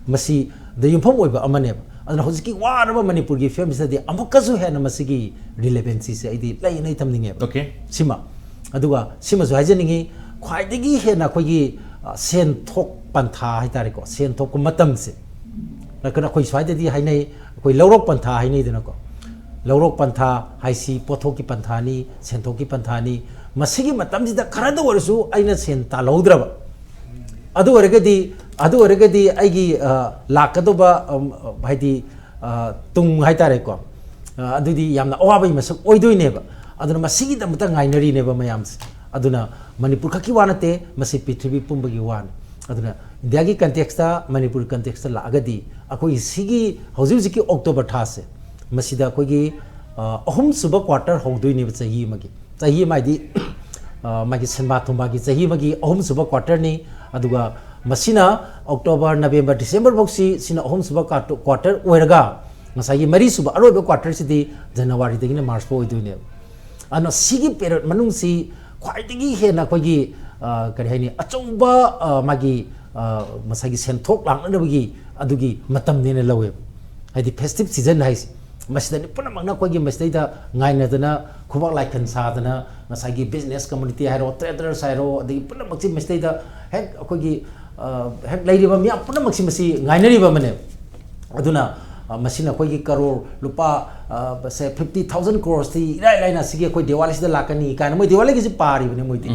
ꯃꯁꯤꯗ ꯌꯨꯝꯐꯝ ꯑꯣꯏꯕ ꯑꯃꯅꯦꯕ꯫ ꯑꯗꯨꯅ ꯍꯧꯖꯤꯛꯀꯤ ꯋꯥꯔꯕ ꯃꯅꯤꯄꯨꯔꯒꯤ ꯐꯤꯕꯝꯁꯤꯗꯗꯤ ꯑꯃꯨꯛꯀꯁꯨ ꯍꯦꯟꯅ ꯃꯁꯤꯒꯤ ꯔꯤꯂꯦꯚꯦꯟꯁꯤꯁꯦ ꯑꯩꯗꯤ ꯂꯩ ꯂꯩ ꯊꯝꯅꯤꯡꯉꯦꯕ꯫ Okay. ꯁꯤꯃ꯫ ꯑꯗꯨꯒ ꯁꯤꯃꯁꯨ ꯍꯥꯏꯖꯅꯤꯡꯉꯤ, ꯈ꯭ꯋꯥꯏꯗꯒꯤ ꯍꯦꯟꯅ ꯑꯩꯈꯣꯏꯒꯤ ꯑ, ꯁꯦꯟ ꯊꯣꯛ ꯄꯟꯊꯥ ꯍꯥꯏꯇꯥꯔꯦꯀꯣ, ꯁꯦꯟ ꯊꯣꯛꯄ ꯃꯇꯝꯁꯦ, ꯅꯠꯇ꯭ꯔꯒ ꯑꯩꯈꯣꯏ ꯁ꯭ꯋꯥꯏꯗꯗꯤ ꯍꯥꯏꯅꯩ, ꯑꯩꯈꯣꯏ ꯂꯧꯔꯣꯛ ꯄꯟꯊꯥ ꯍꯥꯏꯅꯩꯗꯅꯀꯣ꯫ ꯂꯧꯔꯣꯛ ꯄꯟꯊꯥ ꯍꯥꯏꯁꯤ ꯄꯣꯠꯊꯣꯛꯀꯤ ꯄꯟꯊꯥꯅꯤ, ꯁꯦꯟꯊꯣꯛꯀꯤ ꯄꯟꯊꯥꯅꯤ꯫ ꯃꯁꯤꯒꯤ ꯃꯇꯝꯁꯤꯗ ꯈꯔꯗ ꯑꯣꯏꯔꯁꯨ ꯑꯩꯅ ꯁꯦꯟ ꯇꯥꯜꯍꯧꯗ꯭ꯔꯕ, ꯑꯗꯨ ꯑꯣꯏꯔꯒꯗꯤ, ꯑꯗꯨ ꯑꯣꯏꯔꯒꯗꯤ ꯑꯩꯒꯤ ꯑ, ꯂꯥꯛꯀꯗꯧꯕ ꯑꯝ, ꯍꯥꯏꯗꯤ ꯑ, ꯇꯨꯡ ꯍꯥꯏꯇꯥꯔꯦꯀꯣ, ꯑ, ꯑꯗꯨꯗꯤ ꯌꯥꯝꯅ ꯑꯋꯥꯕꯒꯤ ꯃꯁꯛ ꯑꯣꯏꯗꯣꯏꯅꯦꯕ꯫ ꯑꯗꯨꯅ ꯃꯁꯤꯒꯤꯗꯃꯛꯇ ꯉꯥꯏꯅꯔꯤꯅꯦꯕ ꯃꯌꯥꯝꯁꯦ꯫ ꯑꯗꯨꯅ ꯃꯅꯤꯄꯨꯔ ꯈꯛꯀꯤ ꯋꯥ ꯅꯠꯇꯦ, ꯃꯁꯤ ꯄ꯭ꯔꯤꯊꯤꯕꯤ ꯄꯨꯝꯕꯒꯤ ꯋꯥꯅꯤ꯫ ꯑꯗꯨꯅ ꯏꯟꯗꯤꯌꯥꯒꯤ ꯀꯟꯇꯦꯛꯁꯇ, ꯃꯅꯤꯄꯨꯔ ꯀꯟꯇꯦꯛꯁꯇ ꯂꯥꯛꯑꯒꯗꯤ ꯑꯩꯈꯣꯏꯒꯤ ꯁꯤꯒꯤ ꯍꯧꯖꯤꯛ ꯍꯧꯖꯤꯛꯀꯤ ꯑꯣꯛꯇꯣꯕꯔ ꯊꯥꯁꯦ, ꯃꯁꯤꯗ ꯑꯩꯈꯣꯏꯒꯤ ꯑ, ꯑꯍꯨꯝꯁꯨꯕ ꯀ꯭ꯋꯥꯇꯔ ꯍꯧꯗꯣꯏꯅꯦꯕ ꯆꯍꯤ ꯑꯃꯒꯤ꯫ ꯆꯍꯤ ꯑꯃ ꯍꯥꯏꯗꯤ ꯑ, ꯃꯥꯒꯤ ꯁꯦꯟꯕꯥ ꯊꯨꯝꯕꯥꯒꯤ ꯆꯍꯤ ꯑꯃꯒꯤ ꯑꯍꯨꯝꯁꯨꯕ ꯀ꯭ꯋꯥꯇꯔꯅꯤ꯫ ꯑꯗꯨꯒ ꯃꯁꯤꯅ ꯑꯣꯛꯇꯣꯕꯔ, ꯅꯕꯦꯝꯕꯔ, ꯗꯤꯁꯦꯝꯕꯔ ꯐꯥꯎꯁꯤ ꯁꯤꯅ ꯑꯍꯨꯝꯁꯨꯕ ꯀ꯭ꯋꯥꯇꯔ, ꯀ꯭ꯋꯥꯇꯔ ꯑꯣꯏꯔꯒ ꯉꯁꯥꯏꯒꯤ ꯃꯔꯤꯁꯨꯕ ꯑꯔꯣꯏꯕ ꯀ꯭ꯋꯥꯇꯔꯁꯤꯗꯤ ꯖꯅꯋꯥꯔꯤꯗꯒꯤꯅ ꯃꯥꯔꯆ ꯐꯥꯎ ꯑꯣꯏꯗꯣꯏꯅꯦꯕ꯫ ꯑꯗꯨꯅ ꯁꯤꯒꯤ ꯄꯦꯔꯤꯌꯗ ꯃꯅꯨꯡꯁꯤ ꯈ꯭ꯋꯥꯏꯗꯒꯤ ꯍꯦꯟꯅ ꯑꯩꯈꯣꯏꯒꯤ, ꯑ, ꯀꯔꯤ ꯍꯥꯏꯅꯤ, ꯑꯆꯧꯕ, ꯑ, ꯃꯥꯒꯤ, ꯑ, ꯉꯁꯥꯏꯒꯤ ꯁꯦꯟꯊꯣꯛ ꯂꯥꯛꯅꯅꯕꯒꯤ ꯑꯗꯨꯒꯤ ꯃꯇꯝꯅꯦꯅ ꯂꯧꯋꯦꯕ꯫ ꯍꯥꯏꯗꯤ ꯐꯦꯁꯇꯤꯚ ꯁꯤꯖꯟ ꯍꯥꯏꯁꯦ ꯃꯁꯤꯗꯅꯤ ꯄꯨꯝꯅꯃꯛꯅ ꯑꯩꯈꯣꯏꯒꯤ ꯃꯁꯤꯗꯩꯗ ꯉꯥꯏꯅꯗꯅ, ꯈꯨꯕꯥꯛ ꯂꯥꯏꯈꯟ ꯁꯥꯗꯅ, ꯉꯁꯥꯏꯒꯤ ꯕꯤꯖꯤꯅꯦꯁ ꯀꯝꯃꯨꯅꯤꯇꯤ ꯍꯥꯏꯔꯣ, ꯇ꯭ꯔꯦꯗꯔꯁ ꯍꯥꯏꯔꯣ, ꯑꯗꯒꯤ ꯄꯨꯝꯅꯃꯛꯁꯤ ꯃꯁꯤꯗꯩꯗ ꯍꯦꯛ ꯑꯩꯈꯣꯏꯒꯤ, ꯑ, ꯍꯦꯛ ꯂꯩꯔꯤꯕ ꯃꯤꯌꯥꯝ ꯄꯨꯝꯅꯃꯛꯁꯤ ꯃꯁꯤ ꯉꯥꯏꯅꯔꯤꯕ ꯑꯃꯅꯦꯕ꯫ ꯑꯗꯨꯅ, ꯑ, ꯃꯁꯤꯅ ꯑꯩꯈꯣꯏꯒꯤ ꯀꯔꯣꯔ ꯂꯨꯄꯥ, ꯑ, ꯁꯦ, ꯐꯤꯐꯇꯤ ꯊꯥꯎꯖꯟ ꯀ꯭ꯔꯣꯔꯁꯇꯤ ꯏꯔꯥꯏ ꯂꯥꯏꯅ ꯁꯤꯒꯤ ꯑꯩꯈꯣꯏ ꯗꯤꯋꯥꯂꯤꯁꯤꯗ ꯂꯥꯛꯀꯅꯤ ꯀꯥꯏꯅ ꯃꯣꯏ ꯗꯤꯋꯥꯂꯤꯒꯤꯁꯤ ꯄꯥꯔꯤꯕꯅꯤ ꯃꯣꯏꯗꯤ꯫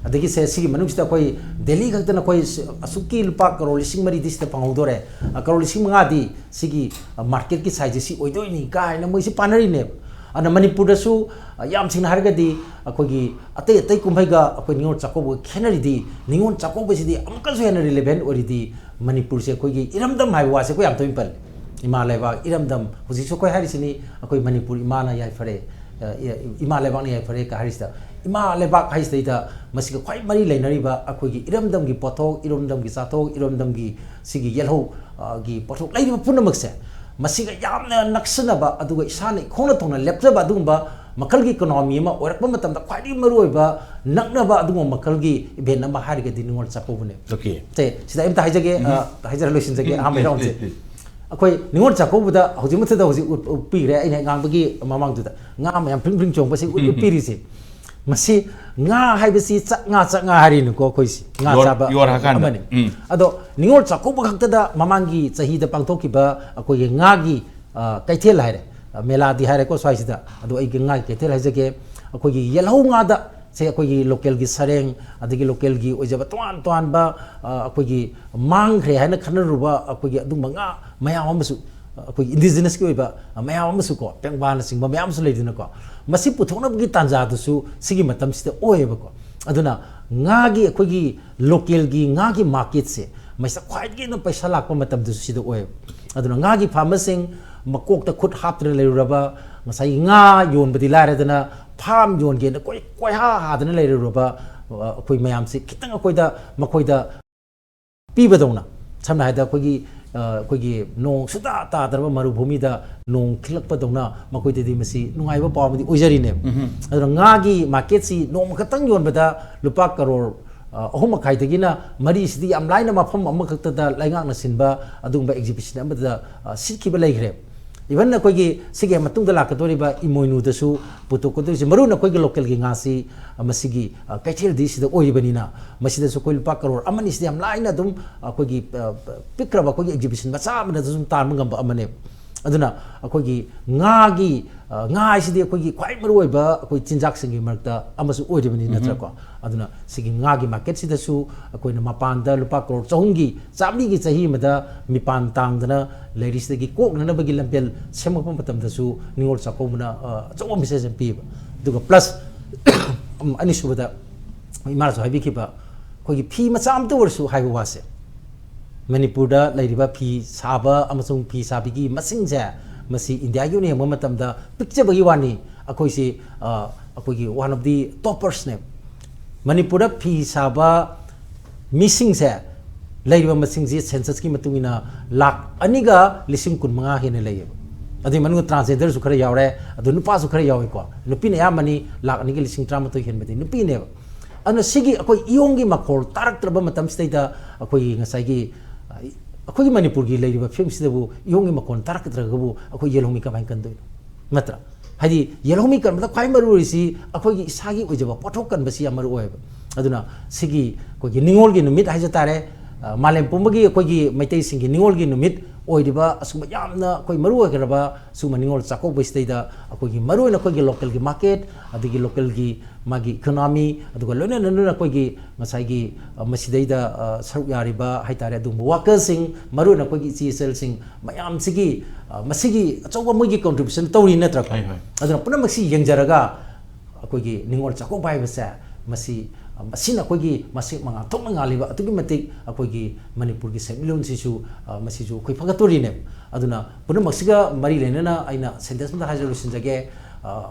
ꯑꯗꯒꯤ ꯁꯦ, ꯁꯤꯒꯤ ꯃꯅꯨꯡꯁꯤꯗ ꯑꯩꯈꯣꯏ ꯗꯦꯜꯂꯤ ꯈꯛꯇꯅ ꯑꯩꯈꯣꯏ ꯁ-, ꯑꯁꯨꯛꯀꯤ ꯂꯨꯄꯥ ꯀꯔꯣꯔ ꯂꯤꯁꯤꯡ ꯃꯔꯤꯗꯤ ꯁꯤꯗ ꯐꯪꯍꯧꯗꯣꯔꯦ, ꯑ, ꯀꯔꯣꯔ ꯂꯤꯁꯤꯡ ꯃꯉꯥꯗꯤ ꯁꯤꯒꯤ, ꯑ, ꯃꯥꯔꯀꯦꯠꯀꯤ ꯁꯥꯏꯖꯁꯦ ꯁꯤ ꯑꯣꯏꯗꯣꯏꯅꯤ ꯀꯥꯏꯅ ꯃꯣꯏꯁꯤ ꯄꯥꯅꯔꯤꯅꯦꯕ꯫ ꯑꯗꯨꯅ ꯃꯅꯤꯄꯨꯔꯗꯁꯨ, ꯑ, ꯌꯥꯝ ꯁꯦꯡꯅ ꯍꯥꯏꯔꯒꯗꯤ ꯑꯩꯈꯣꯏꯒꯤ ꯑꯇꯩ ꯑꯇꯩ ꯀꯨꯝꯍꯩꯒ ꯑꯩꯈꯣꯏ ꯅꯤꯉꯣꯜ ꯆꯥꯛꯀꯧꯕꯒ ꯈꯦꯠꯅꯔꯤꯗꯤ, ꯅꯤꯉꯣꯜ ꯆꯥꯛꯀꯧꯕꯁꯤꯗꯤ ꯑꯃꯨꯛꯀꯁꯨ ꯍꯦꯟꯅ ꯔꯤꯂꯦꯚꯦꯟ ꯑꯣꯏꯔꯤꯗꯤ ꯃꯅꯤꯄꯨꯔꯁꯦ ꯑꯩꯈꯣꯏꯒꯤ ꯏꯔꯝꯗꯝ ꯍꯥꯏꯕ ꯋꯥꯁꯦ ꯑꯩꯈꯣꯏ ꯌꯥꯝ ꯇꯣꯏꯅ ꯄꯜꯂꯤ꯫ ꯏꯃꯥ ꯂꯩꯕꯥꯛ, ꯏꯔꯝꯗꯝ, ꯍꯧꯖꯤꯛꯁꯨ ꯑꯩꯈꯣꯏ ꯍꯥꯏꯔꯤꯁꯤꯅꯤ, ꯑꯩꯈꯣꯏ ꯃꯅꯤꯄꯨꯔ ꯏꯃꯥꯅ ꯌꯥꯏꯐꯔꯦ, ꯑ, ꯏ-, ꯏꯃꯥ ꯂꯩꯕꯥꯛꯅ ꯌꯥꯏꯐꯔꯦ ꯀ ꯍꯥꯏꯔꯤꯁꯤꯗ, ꯏꯃꯥ ꯂꯩꯕꯥꯛ ꯍꯥꯏꯁꯤꯗꯩꯗ ꯃꯁꯤꯒ ꯈ꯭ꯋꯥꯏ ꯃꯔꯤ ꯂꯩꯅꯔꯤꯕ ꯑꯩꯈꯣꯏꯒꯤ ꯏꯔꯝꯗꯝꯒꯤ ꯄꯣꯠꯊꯣꯛ, ꯏꯔꯝꯗꯝꯒꯤ ꯆꯥꯊꯣꯛ, ꯏꯔꯝꯗꯝꯒꯤ ꯁꯤꯒꯤ ꯌꯦꯜꯍꯧ, ꯑ, ꯒꯤ ꯄꯣꯠꯊꯣꯛ ꯂꯩꯔꯤꯕ ꯄꯨꯝꯅꯃꯛꯁꯦ ꯃꯁꯤꯒ ꯌꯥꯝꯅ ꯅꯛꯁꯤꯟꯅꯕ, ꯑꯗꯨꯒ ꯏꯁꯥꯅ ꯏꯈꯣꯡꯅ ꯊꯣꯡꯅ ꯂꯦꯞꯆꯕ ꯑꯗꯨꯒꯨꯝꯕ ꯃꯈꯜꯒꯤ ꯏꯀꯣꯅꯣꯃꯤ ꯑꯃ ꯑꯣꯏꯔꯛꯄ ꯃꯇꯝꯗ ꯈ꯭ꯋꯥꯏꯗꯒꯤ ꯃꯔꯨꯑꯣꯏꯕ ꯅꯛꯅꯕ ꯑꯗꯨꯒꯨꯝꯕ ꯃꯈꯜꯒꯤ ꯏꯚꯦꯟ ꯑꯃ ꯍꯥꯏꯔꯒꯗꯤ ꯅꯤꯉꯣꯜ ꯆꯥꯛꯀꯧꯕꯅꯦ꯫ Okay. ꯁꯦ, ꯁꯤꯗ ꯑꯝꯇ ꯍꯥꯏꯖꯒꯦ, ꯑ, ꯍꯥꯏꯖꯔ ꯂꯣꯏꯁꯤꯟꯖꯒꯦ ꯑꯍꯥꯟꯕ ꯔꯥꯎꯟꯁꯦ꯫ ꯑꯩꯈꯣꯏ ꯅꯤꯉꯣꯜ ꯆꯥꯛꯀꯧꯕꯗ ꯍꯧꯖꯤꯛ ꯃꯊꯛꯇ ꯍꯧꯖꯤꯛ ꯎꯠ-, ꯎꯠꯄꯤꯈ꯭ꯔꯦ, ꯑꯩꯅ ꯍꯦꯛ ꯉꯥꯡꯕꯒꯤ ꯃꯃꯥꯡꯗꯨꯗ ꯉꯥ ꯃꯌꯥꯝ ꯐ꯭ꯔꯤꯡ ꯐ꯭ꯔꯤꯡ ꯆꯣꯡꯕꯁꯦ ꯎꯠ-, ꯎꯠꯄꯤꯔꯤꯁꯦ꯫ ꯃꯁꯤ ꯉꯥ ꯍꯥꯏꯕꯁꯤ ꯆꯥꯛ ꯉꯥ, ꯆꯥꯛ ꯉꯥ ꯍꯥꯏꯔꯤꯅꯀꯣ ꯑꯩꯈꯣꯏꯁꯤ ꯉꯥ ꯌꯣꯔ-, ꯆꯥꯕ ꯌꯣꯔ ꯍꯥꯀꯥꯟꯗ꯫ ꯑꯃꯅꯤ꯫ ꯎꯝ꯫ ꯑꯗꯣ ꯅꯤꯉꯣꯜ ꯆꯥꯛꯀꯧꯕ ꯈꯛꯇꯗ ꯃꯃꯥꯡꯒꯤ ꯆꯍꯤꯗ ꯄꯥꯡꯊꯣꯛꯈꯤꯕ ꯑꯩꯈꯣꯏꯒꯤ ꯉꯥꯒꯤ, ꯑ, ꯀꯩꯊꯦꯜ ꯍꯥꯏꯔꯦ, ꯑ, ꯃꯦꯂꯥꯗꯤ ꯍꯥꯏꯔꯦꯀꯣ ꯁ꯭ꯋꯥꯏꯁꯤꯗ, ꯑꯗꯣ ꯑꯩꯒꯤ ꯉꯥꯒꯤ ꯀꯩꯊꯦꯜ ꯍꯥꯏꯖꯒꯦ꯫ ꯑꯩꯈꯣꯏꯒꯤ ꯌꯦꯜꯍꯧ ꯉꯥꯗ ꯁꯦ ꯑꯩꯈꯣꯏꯒꯤ ꯂꯣꯀꯦꯜꯒꯤ ꯁꯔꯦꯡ, ꯑꯗꯒꯤ ꯂꯣꯀꯦꯜꯒꯤ ꯑꯣꯏꯖꯕ ꯇꯣꯉꯥꯟ ꯇꯣꯉꯥꯟꯕ, ꯑ, ꯑꯩꯈꯣꯏꯒꯤ ꯃꯥꯡꯈ꯭ꯔꯦ ꯍꯥꯏꯅ ꯈꯟꯅꯔꯨꯕ ꯑꯩꯈꯣꯏꯒꯤ ꯑꯗꯨꯒꯨꯝꯕ ꯉꯥ ꯃꯌꯥꯝ ꯑꯃꯁꯨ, ꯑ, ꯑꯩꯈꯣꯏꯒꯤ ꯏꯟꯗꯤꯖꯤꯅꯁꯀꯤ ꯑꯣꯏꯕ, ꯑ, ꯃꯌꯥꯝ ꯑꯃꯁꯨ ꯀꯣ, ꯄꯦꯡꯕꯥꯅꯆꯤꯡꯕ ꯃꯌꯥꯝ ꯑꯃꯁꯨ ꯂꯩꯗꯅꯀꯣ, ꯃꯁꯤ ꯄꯨꯊꯣꯛꯅꯕꯒꯤ ꯇꯥꯟꯖꯥꯗꯨꯁꯨ ꯁꯤꯒꯤ ꯃꯇꯝꯁꯤꯗ ꯑꯣꯏꯌꯦꯕꯀꯣ꯫ ꯑꯗꯨꯅ ꯉꯥꯒꯤ, ꯑꯩꯈꯣꯏꯒꯤ ꯂꯣꯀꯦꯜꯒꯤ ꯉꯥꯒꯤ ꯃꯥꯔꯀꯦꯠꯁꯦ ꯃꯁꯤꯗ ꯈ꯭ꯋꯥꯏꯗꯒꯤ ꯍꯦꯟꯅ ꯄꯩꯁꯥ ꯂꯥꯛꯄ ꯃꯇꯝꯗꯨꯁꯨ ꯁꯤꯗ ꯑꯣꯏꯌꯦꯕ꯫ ꯑꯗꯨꯅ ꯉꯥꯒꯤ ꯐꯥꯔꯃꯔꯁꯤꯡ, ꯃꯀꯣꯛꯇ ꯈꯨꯠ ꯍꯥꯞꯇꯅ ꯂꯩꯔꯨꯔꯕ, ꯉꯁꯥꯏꯒꯤ ꯉꯥ ꯌꯣꯟꯕꯗꯤ ꯂꯥꯏꯔꯗꯅ ꯐꯥꯔꯝ ꯌꯣꯟꯒꯦꯅ ꯀꯣꯏ-, ꯀꯣꯏꯍꯥ ꯍꯥꯗꯅ ꯂꯩꯔꯨꯔꯕ, ꯑ, ꯑꯩꯈꯣꯏ ꯃꯌꯥꯝꯁꯤ ꯈꯤꯇꯪ ꯑꯩꯈꯣꯏꯗ, ꯃꯈꯣꯏꯗ ꯄꯤꯕꯗꯧꯅ, ꯁꯝꯅ ꯍꯥꯏꯔꯕꯗ ꯑꯩꯈꯣꯏꯒꯤ ꯑꯩꯈꯣꯏꯒꯤ ꯅꯣꯡ ꯁꯨꯇꯥ ꯇꯥꯗ꯭ꯔꯕ ꯃꯔꯨꯚꯨꯃꯤꯗ ꯅꯣꯡ ꯈꯤꯛꯂꯛꯄꯗꯧꯅ ꯃꯈꯣꯏꯗꯗꯤ ꯃꯁꯤ ꯅꯨꯡꯉꯥꯏꯕ ꯄꯥꯎ ꯑꯃꯗꯤ ꯑꯣꯏꯖꯔꯤꯅꯦꯕ꯫ ꯑꯗꯨꯅ ꯉꯥꯒꯤ ꯃꯥꯔꯀꯦꯠꯁꯤ ꯅꯣꯡꯃ ꯈꯛꯇꯪ ꯌꯣꯟꯕꯗ ꯂꯨꯄꯥ ꯀꯔꯣꯔ ꯑꯍꯨꯝ ꯃꯈꯥꯏꯗꯒꯤꯅ ꯃꯔꯤꯁꯤꯗꯤ ꯌꯥꯝ ꯂꯥꯏꯅ ꯃꯐꯝ ꯑꯃꯈꯛꯇꯗ ꯂꯩꯉꯥꯛꯅ ꯁꯤꯟꯕ ꯑꯗꯨꯒꯨꯝꯕ ꯑꯦꯛꯖꯤꯕꯤꯁꯟ ꯑꯃꯗ ꯁꯤꯠꯈꯤꯕ ꯂꯩꯈ꯭ꯔꯦ꯫ ꯏꯚꯟ ꯑꯩꯈꯣꯏꯒꯤ ꯁꯤꯒꯤ ꯃꯇꯨꯡꯗ ꯂꯥꯛꯀꯗꯧꯔꯤꯕ ꯏꯃꯣꯏꯅꯨꯗꯁꯨ ꯄꯨꯊꯣꯛꯀꯗꯧꯔꯤꯁꯦ, ꯃꯔꯨ ꯑꯣꯏꯅ ꯑꯩꯈꯣꯏꯒꯤ ꯂꯣꯀꯦꯜꯒꯤ ꯉꯥꯁꯤ ꯃꯁꯤꯒꯤ ꯀꯩꯊꯦꯜꯗꯤ ꯁꯤꯗ ꯑꯣꯏꯔꯤꯕꯅꯤꯅ, ꯃꯁꯤꯗꯁꯨ ꯑꯩꯈꯣꯏ ꯂꯨꯄꯥ ꯀꯔꯣꯔ ꯑꯃꯅꯤ ꯁꯤꯗ ꯌꯥꯝ ꯂꯥꯏꯅ ꯑꯗꯨꯝ ꯑꯩꯈꯣꯏꯒꯤ ꯄꯤꯛꯈ꯭ꯔꯕ ꯑꯩꯈꯣꯏꯒꯤ ꯑꯦꯛꯖꯤꯕꯤꯁꯟ ꯃꯆꯥ ꯑꯃꯗꯁꯨ ꯑꯗꯨꯝ ꯇꯥꯟꯕ ꯉꯝꯕ ꯑꯃꯅꯦꯕ꯫ ꯑꯗꯨꯅ ꯑꯩꯈꯣꯏꯒꯤ ꯉꯥꯒꯤ ꯉꯥ ꯍꯥꯏꯁꯤꯗꯤ ꯑꯩꯈꯣꯏꯒꯤ ꯈ꯭ꯋꯥꯏ ꯃꯔꯨꯑꯣꯏꯕ ꯑꯩꯈꯣꯏ ꯆꯤꯟꯖꯥꯛꯁꯤꯡꯒꯤ ꯃꯔꯛꯇ ꯑꯃꯁꯨ ꯑꯣꯏꯔꯤꯕꯅꯤ, ꯅꯠꯇ꯭ꯔꯀꯣ? ꯑꯗꯨꯅ ꯁꯤꯒꯤ ꯉꯥꯒꯤ ꯃꯥꯔꯀꯦꯠꯁꯤꯗꯁꯨ ꯑꯩꯈꯣꯏꯅ ꯃꯄꯥꯟꯗ ꯂꯨꯄꯥ ꯀꯔꯣꯔ ꯆꯍꯨꯝꯒꯤ ꯆꯥꯝꯃꯔꯤꯒꯤ ꯆꯍꯤ ꯑꯃꯗ ꯃꯤꯄꯥꯟ ꯇꯥꯡꯗꯅ ꯂꯩꯔꯤꯁꯤꯗꯒꯤ ꯀꯣꯛꯅꯅꯕꯒꯤ ꯂꯝꯕꯦꯜ ꯁꯦꯝꯃꯛꯄ ꯃꯇꯝꯗꯁꯨ ꯅꯤꯉꯣꯜ ꯆꯥꯛꯀꯧꯕꯅ ꯑꯆꯧꯕ ꯃꯦꯁꯦꯖ ꯑꯃ ꯄꯤꯌꯦꯕ꯫ ꯑꯗꯨꯒ ꯄ꯭ꯂꯁ ꯑꯅꯤꯁꯨꯕꯗ ꯏꯃꯥꯅꯁꯨ ꯍꯥꯏꯕꯤꯈꯤꯕ ꯑꯩꯈꯣꯏꯒꯤ ꯐꯤ ꯃꯆꯥ ꯑꯃꯇ ꯑꯣꯏꯔꯁꯨ ꯍꯥꯏꯕ ꯋꯥꯁꯦ, ꯃꯅꯤꯄꯨꯔꯗ ꯂꯩꯔꯤꯕ ꯐꯤ ꯁꯥꯕ ꯑꯃꯁꯨꯡ ꯐꯤ ꯁꯥꯕꯤꯒꯤ ꯃꯁꯤꯡꯁꯦ, ꯃꯁꯤ ꯏꯟꯗꯤꯌꯥꯒꯤ ꯑꯣꯏꯅ ꯌꯦꯡꯕ ꯃꯇꯝꯗ ꯄꯤꯛꯆꯕꯒꯤ ꯋꯥꯅꯤ, ꯑꯩꯈꯣꯏꯁꯤ ꯑꯩꯈꯣꯏꯒꯤ one of the toppersꯅꯦ꯫ ꯃꯅꯤꯄꯨꯔꯗ ꯐꯤ ꯁꯥꯕ ꯃꯤꯁꯤꯡꯁꯦ, ꯂꯩꯔꯤꯕ ꯃꯁꯤꯡꯁꯤ ꯁꯦꯟꯁꯁꯀꯤ ꯃꯇꯨꯡ ꯏꯟꯅ ꯂꯥꯛ ꯑꯅꯤꯒ ꯂꯤꯁꯤꯡ ꯀꯨꯟ ꯃꯉꯥ ꯍꯦꯟꯅ ꯂꯩꯌꯦꯕ꯫ ꯑꯗꯨꯒꯤ ꯃꯅꯨꯡꯗ ꯇ꯭ꯔꯥꯟꯁꯖꯦꯟꯗꯔꯁꯨ ꯈꯔ ꯌꯥꯎꯔꯦ, ꯑꯗꯨ ꯅꯨꯄꯥꯁꯨ ꯈꯔ ꯌꯥꯎꯏꯀꯣ꯫ ꯅꯨꯄꯤꯅ ꯑꯌꯥꯝꯕꯅꯤ, ꯂꯥꯛ ꯑꯅꯤꯒ ꯂꯤꯁꯤꯡ ꯇꯔꯥꯃꯥꯊꯣꯏ ꯍꯦꯟꯕꯗꯤ ꯅꯨꯄꯤꯅꯦꯕ꯫ ꯑꯗꯨꯅ ꯁꯤꯒꯤ ꯑꯩꯈꯣꯏ ꯏꯌꯣꯡꯒꯤ ꯃꯈꯣꯜ ꯇꯥꯔꯛꯇ꯭ꯔꯕ ꯃꯇꯝꯁꯤꯗꯩꯗ ꯑꯩꯈꯣꯏꯒꯤ ꯉꯁꯥꯏꯒꯤ ꯑꯩꯈꯣꯏꯒꯤ ꯃꯅꯤꯄꯨꯔꯒꯤ ꯂꯩꯔꯤꯕ ꯐꯤꯕꯝꯁꯤꯗꯕꯨ ꯏꯌꯣꯡꯒꯤ ꯃꯈꯣꯜ ꯇꯥꯔꯛꯇ꯭ꯔꯒꯕꯨ ꯑꯩꯈꯣꯏ ꯌꯦꯜꯍꯧꯃꯤ ꯀꯃꯥꯏꯅ ꯀꯟꯗꯣꯏꯅꯣ? ꯅꯠꯇ꯭ꯔꯥ? ꯍꯥꯏꯗꯤ ꯌꯦꯜꯍꯧꯃꯤ ꯀꯟꯕꯗ ꯈ꯭ꯋꯥꯏ ꯃꯔꯨ ꯑꯣꯏꯔꯤꯁꯤ ꯑꯩꯈꯣꯏꯒꯤ ꯏꯁꯥꯒꯤ ꯑꯣꯏꯖꯕ ꯄꯣꯠꯊꯣꯛ ꯀꯟꯕꯁꯤ ꯌꯥꯝ ꯃꯔꯨ ꯑꯣꯏꯌꯦꯕ꯫ ꯑꯗꯨꯅ ꯁꯤꯒꯤ ꯑꯩꯈꯣꯏꯒꯤ ꯅꯤꯉꯣꯜꯒꯤ ꯅꯨꯃꯤꯠ ꯍꯥꯏꯖ ꯇꯥꯔꯦ, ꯃꯥꯂꯦꯝ ꯄꯨꯝꯕꯒꯤ ꯑꯩꯈꯣꯏꯒꯤ ꯃꯩꯇꯩꯁꯤꯡꯒꯤ ꯅꯤꯉꯣꯜꯒꯤ ꯅꯨꯃꯤꯠ ꯑꯣꯏꯔꯤꯕ ꯑꯁꯨꯝꯕ ꯌꯥꯝꯅ ꯑꯩꯈꯣꯏ ꯃꯔꯨ ꯑꯣꯏꯈ꯭ꯔꯕ ꯁꯨꯝꯕ ꯅꯤꯉꯣꯜ ꯆꯥꯛꯀꯧꯕꯁꯤꯗꯩꯗ ꯑꯩꯈꯣꯏꯒꯤ ꯃꯔꯨ ꯑꯣꯏꯅ ꯑꯩꯈꯣꯏꯒꯤ ꯂꯣꯀꯦꯜꯒꯤ ꯃꯥꯔꯀꯦꯠ, ꯑꯗꯒꯤ ꯂꯣꯀꯦꯜꯒꯤ ꯃꯥꯒꯤ ꯏꯀꯣꯅꯣꯃꯤ, ꯑꯗꯨꯒ ꯂꯣꯏꯅ ꯂꯣꯏꯅꯅ ꯑꯩꯈꯣꯏꯒꯤ ꯉꯁꯥꯏꯒꯤ ꯃꯁꯤꯗꯩꯗ ꯁꯔꯨꯛ ꯌꯥꯔꯤꯕ ꯍꯥꯏ ꯇꯥꯔꯦ, ꯑꯗꯨꯒꯨꯝꯕ ꯋꯥꯀꯔꯁꯤꯡ, ꯃꯔꯨ ꯑꯣꯏꯅ ꯑꯩꯈꯣꯏꯒꯤ ꯏꯆꯦ ꯏꯆꯜꯁꯤꯡ ꯃꯌꯥꯝꯁꯤꯒꯤ ꯃꯁꯤꯒꯤ ꯑꯆꯧꯕ ꯃꯣꯏꯒꯤ ꯀꯣꯟꯇ꯭ꯔꯤꯕ꯭ꯌꯨꯁꯟ ꯇꯧꯔꯤ, ꯅꯠꯇ꯭ꯔꯥ? ꯑꯗꯨꯅ ꯄꯨꯝꯅꯃꯛꯁꯤ ꯌꯦꯡꯖꯔꯒ ꯑꯩꯈꯣꯏꯒꯤ ꯅꯤꯉꯣꯜ ꯆꯥꯛꯀꯧꯕ ꯍꯥꯏꯕꯁꯦ ꯃꯁꯤ, ꯃꯁꯤꯅ ꯑꯩꯈꯣꯏꯒꯤ ꯃꯁꯦꯛ ꯃꯉꯥꯜ ꯊꯣꯛꯅ ꯉꯥꯜꯂꯤꯕ ꯑꯗꯨꯛꯀꯤ ꯃꯇꯤꯛ ꯑꯩꯈꯣꯏꯒꯤ ꯃꯅꯤꯄꯨꯔꯒꯤ ꯁꯦꯟꯃꯤꯠꯂꯣꯟꯁꯤꯁꯨ, ꯃꯁꯤꯁꯨ ꯑꯩꯈꯣꯏ ꯐꯒꯠꯇꯣꯔꯤꯅꯦꯕ꯫ ꯑꯗꯨꯅ ꯄꯨꯝꯅꯃꯛꯁꯤꯒ ꯃꯔꯤ ꯂꯩꯅꯅ ꯑꯩꯅ ꯁꯦꯟꯇꯦꯟꯁ ꯑꯃꯗ ꯍꯥꯏꯖ ꯂꯣꯏꯁꯤꯟꯖꯒꯦ꯫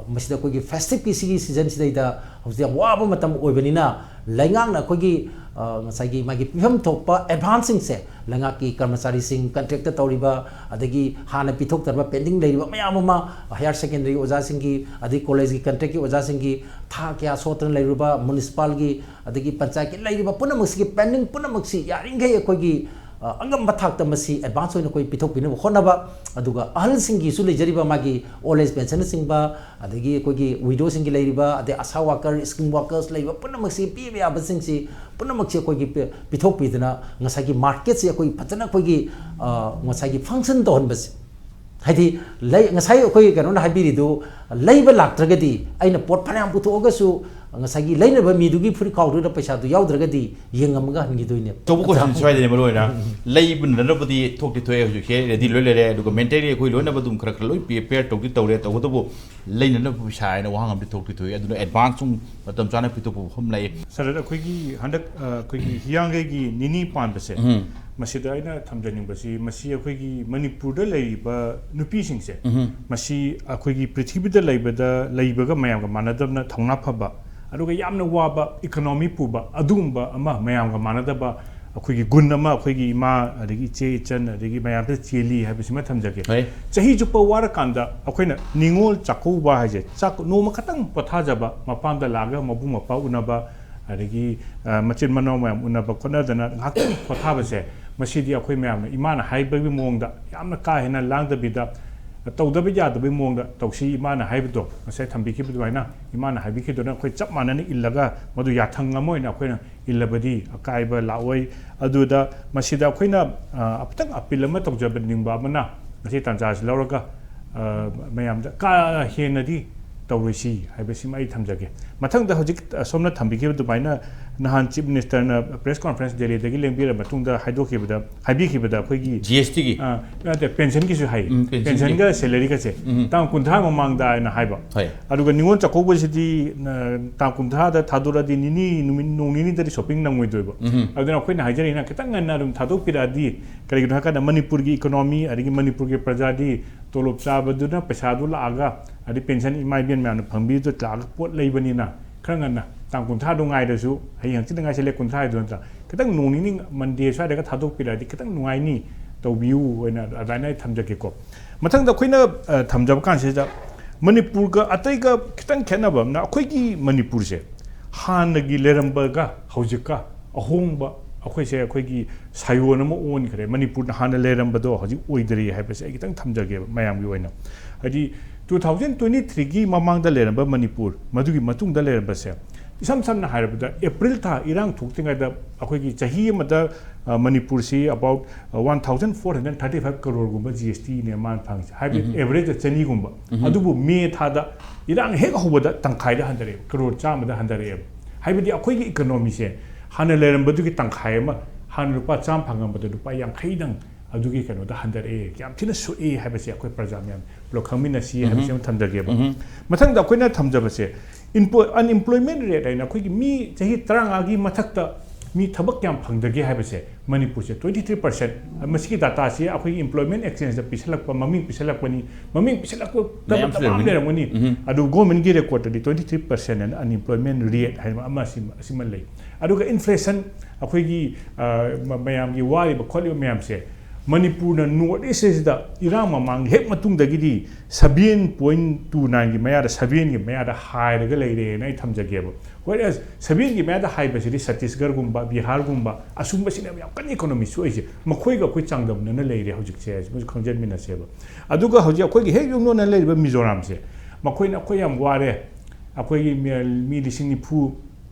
ꯃꯁꯤꯗ ꯑꯩꯈꯣꯏꯒꯤ ꯐꯦꯁꯇꯤꯚꯀꯤ ꯁꯤꯒꯤ ꯁꯤꯖꯟꯁꯤꯗꯩꯗ ꯍꯧꯖꯤꯛ ꯌꯥꯝ ꯋꯥꯕ ꯃꯇꯝ ꯑꯣꯏꯕꯅꯤꯅ, ꯂꯩꯉꯥꯛꯅ ꯑꯩꯈꯣꯏꯒꯤ ꯑ, ꯉꯁꯥꯏꯒꯤ ꯃꯥꯒꯤ ꯄꯤꯐꯝ ꯊꯣꯛꯄ ꯑꯦꯗꯚꯥꯟꯁꯁꯤꯡꯁꯦ ꯂꯩꯉꯥꯛꯀꯤ ꯀꯔꯃꯆꯥꯔꯤꯁꯤꯡ, ꯀꯟꯇ꯭ꯔꯦꯛꯇ ꯇꯧꯔꯤꯕ, ꯑꯗꯒꯤ ꯍꯥꯟꯅ ꯄꯤꯊꯣꯛꯇ꯭ꯔꯕ ꯄꯦꯟꯗꯤꯡ ꯂꯩꯔꯤꯕ ꯃꯌꯥꯝ ꯑꯃ, ꯍꯥꯌꯔ ꯁꯦꯀꯦꯟꯗꯔꯤ ꯑꯣꯖꯥꯁꯤꯡꯒꯤ, ꯑꯗꯒꯤ ꯀꯣꯂꯦꯖꯀꯤ ꯀꯟꯇ꯭ꯔꯦꯛꯀꯤ ꯑꯣꯖꯥꯁꯤꯡꯒꯤ ꯊꯥ ꯀꯌꯥ ꯁꯣꯠꯇꯅ ꯂꯩꯔꯨꯕ, ꯃ꯭ꯌꯨꯅꯤꯁꯤꯄꯥꯜꯒꯤ, ꯑꯗꯒꯤ ꯄꯟꯆꯥꯌꯠꯀꯤ ꯂꯩꯔꯤꯕ ꯄꯨꯝꯅꯃꯛꯁꯤꯒꯤ ꯄꯦꯟꯗꯤꯡ ꯄꯨꯝꯅꯃꯛꯁꯤ ꯌꯥꯔꯤꯈꯩ ꯑꯩꯈꯣꯏꯒꯤ, ꯑ, ꯑꯉꯝꯕ ꯊꯥꯛꯇ ꯃꯁꯤ ꯑꯦꯗꯚꯥꯟꯁ ꯑꯣꯏꯅ ꯑꯩꯈꯣꯏ ꯄꯤꯊꯣꯛꯄꯤꯅꯕ ꯍꯣꯠꯅꯕ, ꯑꯗꯨꯒ ꯑꯍꯜꯁꯤꯡꯒꯤꯁꯨ ꯂꯩꯖꯔꯤꯕ ꯃꯥꯒꯤ ꯑꯣꯜ ꯑꯦꯖ ꯄꯦꯟꯁꯟꯅꯆꯤꯡꯕ, ꯑꯗꯒꯤ ꯑꯩꯈꯣꯏꯒꯤ ꯋꯤꯗꯣꯁꯤꯡꯒꯤ ꯂꯩꯔꯤꯕ, ꯑꯗꯩ ꯑꯁꯥ ꯋꯥꯀꯔ, ꯁ꯭ꯀꯤꯝ ꯋꯥꯀꯔꯁ ꯂꯩꯔꯤꯕ ꯄꯨꯝꯅꯃꯛꯁꯤ ꯄꯤꯕ ꯌꯥꯕꯁꯤꯡꯁꯤ ꯄꯨꯝꯅꯃꯛꯁꯤ ꯑꯩꯈꯣꯏꯒꯤ ꯄꯤ-, ꯄꯤꯊꯣꯛꯄꯤꯗꯅ ꯉꯁꯥꯏꯒꯤ ꯃꯥꯔꯀꯦꯠꯁꯤ ꯑꯩꯈꯣꯏ ꯐꯖꯅ ꯑꯩꯈꯣꯏꯒꯤ, ꯑ, ꯉꯁꯥꯏꯒꯤ ꯐꯪꯁꯟ ꯇꯧꯍꯟꯕꯁꯤ꯫ ꯍꯥꯏꯗꯤ ꯂꯩ-, ꯉꯁꯥꯏ ꯑꯩꯈꯣꯏ ꯀꯩꯅꯣꯅ ꯍꯥꯏꯕꯤꯔꯤꯗꯨ, ꯂꯩꯕ ꯂꯥꯛꯇ꯭ꯔꯒꯗꯤ ꯑꯩꯅ ꯄꯣꯠ ꯐꯅꯌꯥꯝ ꯄꯨꯊꯣꯛꯑꯒꯁꯨ ꯉꯁꯥꯏꯒꯤ ꯂꯩꯅꯕ ꯃꯤꯗꯨꯒꯤ ꯐꯨꯔꯤꯠ ꯈꯥꯎꯗꯨꯗ ꯄꯩꯁꯥꯗꯨ ꯌꯥꯎꯗ꯭ꯔꯒꯗꯤ ꯌꯦꯡꯉꯝꯃꯒ ꯍꯟꯈꯤꯗꯣꯏꯅꯦ꯫ ꯑꯆꯧꯕ ꯀꯣꯏꯁꯟ ꯁ꯭ꯋꯥꯏꯗꯅꯦ ꯃꯔꯨ ꯑꯣꯏꯅ꯫ ꯂꯩꯕꯅꯅꯕꯗꯤ ꯊꯣꯛꯇꯤ ꯊꯣꯛꯑꯦ, ꯍꯧꯖꯤꯛꯁꯦ ꯔꯦꯗꯤ ꯂꯣꯏ ꯂꯩꯔꯦ, ꯑꯗꯨꯒ ꯃꯦꯟꯇꯦꯜꯂꯤ ꯑꯩꯈꯣꯏ ꯂꯣꯏꯅꯕ ꯑꯗꯨꯝ ꯈꯔ ꯈꯔ ꯂꯣꯏ ꯄ꯭ꯔꯤꯄꯦꯌꯔ ꯇꯧꯗꯤ ꯇꯧꯔꯦ, ꯇꯧꯕꯇꯕꯨ ꯂꯩꯅꯅꯕ ꯄꯩꯁꯥ ꯍꯥꯏꯅ ꯋꯥꯍꯪ ꯑꯃꯗꯤ ꯊꯣꯛꯇꯤ ꯊꯣꯛꯑꯦ꯫ ꯑꯗꯨꯅ ꯑꯦꯗꯚꯥꯟꯁ ꯁꯨꯝ ꯃꯇꯝ ꯆꯥꯅ ꯄꯤꯊꯣꯛꯄ ꯃꯐꯝ ꯂꯩ꯫ ꯁꯥꯔ, ꯑꯩꯈꯣꯏꯒꯤ ꯍꯟꯗꯛ, ꯑ, ꯑꯩꯈꯣꯏꯒꯤ ꯍꯤꯌꯥꯡꯒꯩꯒꯤ ꯅꯤꯅꯤ ꯄꯥꯟꯕꯁꯦ, ꯎꯝ꯫ ꯃꯁꯤꯗ ꯑꯩꯅ ꯊꯝꯖꯅꯤꯡꯕꯁꯤ, ꯃꯁꯤ ꯑꯩꯈꯣꯏꯒꯤ ꯃꯅꯤꯄꯨꯔꯗ ꯂꯩꯔꯤꯕ ꯅꯨꯄꯤꯁꯤꯡꯁꯦ, ꯎꯝ꯫ ꯃꯁꯤ ꯑꯩꯈꯣꯏꯒꯤ ꯄ꯭ꯔꯤꯊꯤꯕꯤꯗ ꯂꯩꯕꯗ, ꯂꯩꯕꯒ ꯃꯌꯥꯝꯒ ꯃꯥꯟꯅꯗꯕꯅ ꯊꯧꯅꯥ ꯐꯕ, ꯑꯗꯨꯒ ꯌꯥꯝꯅ ꯋꯥꯕ ꯏꯀꯣꯅꯣꯃꯤ ꯄꯨꯕ, ꯑꯗꯨꯒꯨꯝꯕ ꯑꯃ, ꯃꯌꯥꯝꯒ ꯃꯥꯟꯅꯗꯕ ꯑꯩꯈꯣꯏꯒꯤ ꯒꯨꯟ ꯑꯃ ꯑꯩꯈꯣꯏꯒꯤ ꯏꯃꯥ, ꯑꯗꯒꯤ ꯏꯆꯦ ꯏꯆꯟ, ꯑꯗꯒꯤ ꯃꯌꯥꯝꯗ ꯆꯦꯜꯂꯤ ꯍꯥꯏꯕꯁꯤꯃ ꯊꯝꯖꯒꯦ꯫ ꯍꯣꯏ꯫ ꯆꯍꯤ ꯆꯨꯞꯄ ꯋꯥꯔꯀꯥꯟꯗ ꯑꯩꯈꯣꯏꯅ ꯅꯤꯉꯣꯜ ꯆꯥꯛꯀꯧꯕ ꯍꯥꯏꯁꯦ, ꯆꯥꯛ-, ꯅꯣꯡꯃ ꯈꯛꯇꯪ ꯄꯣꯊꯥꯖꯕ, ꯃꯄꯥꯝꯗ ꯂꯥꯛꯑꯒ ꯃꯕꯨꯡ ꯃꯧꯄ꯭ꯋꯥ ꯎꯅꯕ, ꯑꯗꯒꯤ, ꯑ, ꯃꯆꯤꯟ ꯃꯅꯥꯎ ꯃꯌꯥꯝ ꯎꯅꯕ ꯈꯣꯠꯅꯗꯅ ꯉꯥꯏꯍꯥꯛꯇꯪ ꯄꯣꯊꯥꯕꯁꯦ, ꯃꯁꯤꯗꯤ ꯑꯩꯈꯣꯏ ꯃꯌꯥꯝꯅ ꯏꯃꯥꯅ ꯍꯥꯏꯕꯒꯤ ꯃꯑꯣꯡꯗ ꯌꯥꯝꯅ ꯀꯥ ꯍꯦꯟꯅ ꯂꯥꯡꯗꯕꯤꯗ, ꯇꯧꯗꯕ ꯌꯥꯗꯕꯒꯤ ꯃꯑꯣꯡꯗ ꯇꯧꯁꯤ꯫ ꯏꯃꯥꯅ ꯍꯥꯏꯕꯗꯣ, ꯉꯁꯥꯏ ꯊꯝꯕꯤꯈꯤꯕ ꯑꯗꯨꯃꯥꯏꯅ, ꯏꯃꯥꯅ ꯍꯥꯏꯕꯤꯈꯤꯕꯗꯨꯅ ꯑꯩꯈꯣꯏ ꯆꯞ ꯃꯥꯟꯅꯅ ꯏꯜꯂꯒ, ꯃꯗꯨ ꯌꯥꯊꯪ ꯑꯃ ꯑꯣꯏꯅ ꯑꯩꯈꯣꯏꯅ ꯏꯜꯂꯕꯗꯤ ꯑꯀꯥꯏꯕ ꯂꯥꯛꯑꯣꯏ꯫ ꯑꯗꯨꯗ ꯃꯁꯤꯗ ꯑꯩꯈꯣꯏꯅ, ꯑ, ꯑꯃꯨꯛꯇꯪ ꯑꯄꯤꯜ ꯑꯃ ꯇꯧꯖꯅꯤꯡꯕ ꯑꯃꯅ, ꯉꯁꯤ ꯇꯥꯟꯖꯥꯁꯤ ꯂꯧꯔꯒ, ꯑ, ꯃꯌꯥꯝꯗ ꯀꯥ ꯍꯦꯟꯅꯗꯤ ꯇꯧꯔꯣꯏꯁꯤ ꯍꯥꯏꯕꯁꯤꯃ ꯑꯩ ꯊꯝꯖꯒꯦ꯫ ꯃꯊꯪꯗ ꯍꯧꯖꯤꯛ, ꯑ, ꯁꯣꯝꯅ ꯊꯝꯕꯤꯈꯤꯕ ꯑꯗꯨꯃꯥꯏꯅ, ꯅꯍꯥꯟ ꯆꯤꯐ ꯃꯤꯅꯤꯁꯇꯔꯅ ꯄ꯭ꯔꯦꯁ ꯀꯣꯟꯐꯔꯦꯟꯁ ꯗꯦꯜꯂꯤꯗꯒꯤ ꯂꯦꯡꯕꯤꯔ ꯃꯇꯨꯡꯗ ꯍꯥꯏꯗꯣꯛꯈꯤꯕꯗ, ꯍꯥꯏꯕꯤꯈꯤꯕꯗ ꯑꯩꯈꯣꯏꯒꯤ, ꯖꯤ ꯑꯦꯁ ꯇꯤꯒꯤ? ꯑ, ꯅꯠꯇꯦ, ꯄꯦꯟꯁꯟꯒꯤꯁꯨ ꯍꯥꯏ꯫ ꯎꯝ, ꯄꯦꯟꯁꯟꯒꯤ꯫ ꯄꯦꯟꯁꯟꯒ ꯁꯦꯂꯔꯤꯒꯁꯦ ꯎꯝ꯫ ꯇꯥꯡ ꯀꯨꯟꯊ꯭ꯔꯥ ꯃꯃꯥꯡꯗ ꯍꯥꯏꯅ ꯍꯥꯏꯕ꯫ ꯍꯣꯏ꯫ ꯑꯗꯨꯒ ꯅꯤꯉꯣꯜ ꯆꯥꯛꯀꯧꯕꯁꯤꯗꯤ, ꯑ, ꯇꯥꯡ ꯀꯨꯟꯊ꯭ꯔꯥꯗ ꯊꯥꯗꯣꯔꯛꯑꯗꯤ ꯅꯤꯅꯤ, ꯅꯨꯃꯤꯠ, ꯅꯣꯡ ꯅꯤꯅꯤꯗꯗꯤ ꯁꯣꯞꯄꯤꯡ ꯅꯪꯉꯣꯏꯗꯣꯏꯕ꯫ ꯎꯝ꯫ ꯑꯗꯨꯅ ꯑꯩꯈꯣꯏꯅ ꯍꯥꯏꯖꯔꯤꯅ ꯈꯤꯇꯪ ꯉꯟꯅ ꯑꯗꯨꯝ ꯊꯥꯗꯣꯛꯄꯤꯔꯛꯑꯗꯤ, ꯀꯔꯤꯒꯤꯅꯣ ꯍꯥꯏꯀꯥꯟꯗ ꯃꯅꯤꯄꯨꯔꯒꯤ ꯏꯀꯣꯅꯣꯃꯤ ꯑꯗꯒꯤ ꯃꯅꯤꯄꯨꯔꯒꯤ ꯄ꯭ꯔꯖꯥꯗꯤ ꯇꯣꯂꯣꯞ ꯆꯥꯕꯗꯨꯅ ꯄꯩꯁꯥꯗꯨ ꯂꯥꯛꯑꯒ, ꯑꯗꯩ ꯄꯦꯟꯁꯟ ꯏꯃꯥ ꯏꯕꯦꯟ ꯃꯌꯥꯝꯅ ꯐꯪꯕꯤꯗꯨ ꯂꯥꯛꯑꯒ ꯄꯣꯠ ꯂꯩꯕꯅꯤꯅ, ꯈꯔ ꯉꯟꯅ ꯇꯥꯡ ꯀꯨꯟꯊ꯭ꯔꯥꯗꯣ ꯉꯥꯏꯔꯁꯨ, ꯍꯌꯦꯡ ꯍꯪꯆꯤꯠꯇ ꯉꯥꯏꯁꯤꯜꯂꯦ, ꯀꯨꯟꯊ꯭ꯔꯥꯗꯣ ꯅꯠꯇ꯭ꯔꯥ? ꯈꯤꯇꯪ ꯅꯣꯡ ꯅꯤꯅꯤ, ꯃꯟꯗꯦ ꯁ꯭ꯋꯥꯏꯗꯒ ꯊꯥꯗꯣꯛꯄꯤꯔꯛꯑꯗꯤ ꯈꯤꯇꯪ ꯅꯨꯡꯉꯥꯏꯅꯤ, ꯇꯧꯕꯤꯌꯨ ꯑꯣꯏꯅ ꯑꯗꯨꯃꯥꯏꯅ ꯑꯩ ꯊꯝꯖꯒꯦꯀꯣ꯫ ꯃꯊꯪꯗ ꯑꯩꯈꯣꯏꯅ, ꯑ, ꯊꯝꯖꯕ ꯀꯥꯟꯁꯤꯗ, ꯃꯅꯤꯄꯨꯔꯒ ꯑꯇꯩꯒ ꯈꯤꯇꯪ ꯈꯦꯠꯅꯕ ꯑꯃꯅ, ꯑꯩꯈꯣꯏꯒꯤ ꯃꯅꯤꯄꯨꯔꯁꯦ ꯍꯥꯟꯅꯒꯤ ꯂꯩꯔꯝꯕꯒ ꯍꯧꯖꯤꯛꯀ ꯑꯍꯣꯡꯕ, ꯑꯩꯈꯣꯏꯁꯦ ꯑꯩꯈꯣꯏꯒꯤ ꯁꯥꯌꯣꯟ ꯑꯃ ꯑꯣꯟꯈ꯭ꯔꯦ꯫ ꯃꯅꯤꯄꯨꯔꯅ ꯍꯥꯟꯅ ꯂꯩꯔꯝꯕꯗꯣ ꯍꯧꯖꯤꯛ ꯑꯣꯏꯗ꯭ꯔꯦ ꯍꯥꯏꯕꯁꯦ ꯑꯩ ꯈꯤꯇꯪ ꯊꯝꯖꯒꯦꯕ ꯃꯌꯥꯝꯒꯤ ꯑꯣꯏꯅ꯫ ꯍꯥꯏꯗꯤ, ꯇꯨ ꯊꯥꯎꯖꯟ ꯇ꯭ꯋꯦꯟꯇꯤ ꯊ꯭ꯔꯤꯒꯤ ꯃꯃꯥꯡꯗ ꯂꯩꯔꯝꯕ ꯃꯅꯤꯄꯨꯔ, ꯃꯗꯨꯒꯤ ꯃꯇꯨꯡꯗ ꯂꯩꯔꯝꯕꯁꯦ, ꯏꯁꯝ ꯁꯝꯅ ꯍꯥꯏꯔꯕꯗ, ꯑꯦꯄ꯭ꯔꯤꯜ ꯊꯥ ꯏꯔꯥꯡ ꯊꯣꯛꯇ꯭ꯔꯤꯉꯩꯗ ꯑꯩꯈꯣꯏꯒꯤ ꯆꯍꯤ ꯑꯃꯗ, ꯑ, ꯃꯅꯤꯄꯨꯔꯁꯤ about, ꯑ, one thousand four hundred thirty five crore ꯒꯨꯝꯕ G S T ꯅꯦ ꯃꯥꯅ ꯐꯪꯉꯤꯁꯦ, ꯍꯥꯏꯕꯗꯤ, ꯎꯝ꯫ ꯑꯦꯚꯔꯦꯖꯇ ꯆꯅꯤꯒꯨꯝꯕ꯫ ꯎꯝ꯫ ꯑꯗꯨꯕꯨ ꯃꯦ ꯊꯥꯗ ꯏꯔꯥꯡ ꯍꯦꯛ ꯍꯧꯕꯗ ꯇꯪꯈꯥꯏꯗ ꯍꯟꯊꯔꯛꯑꯦꯕ, ꯀꯔꯣꯔ ꯆꯥꯝꯃꯗ ꯍꯟꯊꯔꯛꯑꯦꯕ꯫ ꯍꯥꯏꯕꯗꯤ, ꯑꯩꯈꯣꯏꯒꯤ ꯏꯀꯣꯅꯣꯃꯤꯁꯦ ꯍꯥꯟꯅ ꯂꯩꯔꯝꯕꯗꯨꯒꯤ ꯇꯪꯈꯥꯏ ꯑꯃ, ꯍꯥꯟꯅ ꯂꯨꯄꯥ ꯆꯥꯝꯃ ꯐꯪꯉꯝꯕꯗ ꯂꯨꯄꯥ ꯌꯥꯡꯈꯩꯗꯪ ꯑꯗꯨꯒꯤ ꯀꯩꯅꯣꯗ ꯍꯟꯊꯔꯛꯑꯦ꯫ ꯌꯥꯝ ꯊꯤꯅ ꯁꯣꯛꯑꯦ ꯍꯥꯏꯕꯁꯦ ꯑꯩꯈꯣꯏ ꯄ꯭ꯔꯖꯥ ꯃꯌꯥꯝ ꯄꯨꯂꯞ ꯈꯪꯃꯤꯟꯅꯁꯤ ꯍꯥꯏꯕꯁꯤ, ꯎꯝ꯫ ꯑꯃ ꯊꯝꯖꯒꯦꯕ꯫ ꯎꯝ꯫ ꯃꯊꯪꯗ ꯑꯩꯈꯣꯏꯅ ꯊꯝꯖꯕꯁꯦ, ꯑꯟꯏꯝꯄ꯭ꯂꯣꯏꯃꯦꯟ ꯔꯦꯠ ꯍꯥꯏꯅ, ꯑꯩꯈꯣꯏꯒꯤ ꯃꯤ ꯆꯍꯤ ꯇꯔꯥꯃꯉꯥꯒꯤ ꯃꯊꯛꯇ ꯃꯤ ꯊꯕꯛ ꯀꯌꯥꯝ ꯐꯪꯗꯒꯦ ꯍꯥꯏꯕꯁꯦ, ꯃꯅꯤꯄꯨꯔꯁꯦ twenty three percent꯫ ꯃꯁꯤꯒꯤ ꯗꯥꯇꯥꯁꯤ ꯑꯩꯈꯣꯏꯒꯤ Employment Exchange ꯗ ꯄꯤꯁꯜꯂꯛꯄ, ꯃꯃꯤꯡ ꯄꯤꯁꯜꯂꯛꯄꯅꯤ꯫ ꯃꯃꯤꯡ ꯄꯤꯁꯜꯂꯛꯄ ꯃꯌꯥꯝꯁꯨ ꯃꯌꯥꯝ ꯂꯩꯔꯝꯒꯅꯤ꯫ ꯂꯩꯔꯝꯒꯅꯤ꯫ ꯎꯝ꯫ ꯑꯗꯨ ꯒꯣꯔꯃꯦꯟꯒꯤ ꯔꯦꯀꯣꯔꯗꯇꯗꯤ twenty three percent ꯑꯅ unemployment rate ꯍꯥꯏꯕ ꯑꯃ ꯑꯁꯤ-, ꯑꯁꯤꯃ ꯂꯩ꯫ ꯑꯗꯨꯒ ꯏꯟꯐ꯭ꯂꯦꯁꯟ, ꯑꯩꯈꯣꯏꯒꯤ, ꯑ, ꯃ-, ꯃꯌꯥꯝꯒꯤ ꯋꯥꯔꯤꯕ ꯈꯣꯠꯂꯤꯕ ꯃꯌꯥꯝꯁꯦ, ꯃꯅꯤꯄꯨꯔꯅ North East ꯑꯁꯤꯗ ꯏꯔꯥꯡ ꯃꯃꯥꯡ ꯍꯦꯛ ꯃꯇꯨꯡꯗꯒꯤꯗꯤ seven point two nine ꯒꯤ ꯃꯌꯥꯗ, seven ꯒꯤ ꯃꯌꯥꯗ ꯍꯥꯏꯔꯒ ꯂꯩꯔꯦꯅ ꯑꯩ ꯊꯝꯖꯒꯦꯕ꯫ Whereas seven ꯒꯤ ꯃꯌꯥꯗ ꯍꯥꯏꯕꯁꯤꯗꯤ ꯁꯠꯇꯤꯁꯒꯔꯒꯨꯝꯕ, ꯕꯤꯍꯥꯔꯒꯨꯝꯕ, ꯑꯁꯨꯝꯕꯁꯤꯅ ꯌꯥꯝ ꯀꯟꯅ ꯏꯀꯣꯅꯣꯃꯤ ꯁꯣꯛꯏꯁꯦ, ꯃꯈꯣꯏꯒ ꯑꯩꯈꯣꯏ ꯆꯥꯡꯗꯝꯅꯅ ꯂꯩꯔꯦ ꯍꯧꯖꯤꯛꯁꯦ ꯍꯥꯏꯁꯦ, ꯃꯁꯤ ꯈꯪꯖꯟꯃꯤꯟꯅꯁꯦꯕ꯫ ꯑꯗꯨꯒ ꯍꯧꯖꯤꯛ ꯑꯩꯈꯣꯏꯒꯤ ꯍꯦꯛ ꯌꯨꯝꯂꯣꯟꯅ ꯂꯩꯔꯤꯕ ꯃꯤꯖꯣꯔꯥꯝꯁꯦ, ꯃꯈꯣꯏꯅ ꯑꯩꯈꯣꯏ ꯌꯥꯝ ꯋꯥꯔꯦ, ꯑꯩꯈꯣꯏꯒꯤ ꯃꯤ, ꯃꯤ ꯂꯤꯁꯤꯡ ꯅꯤꯐꯨ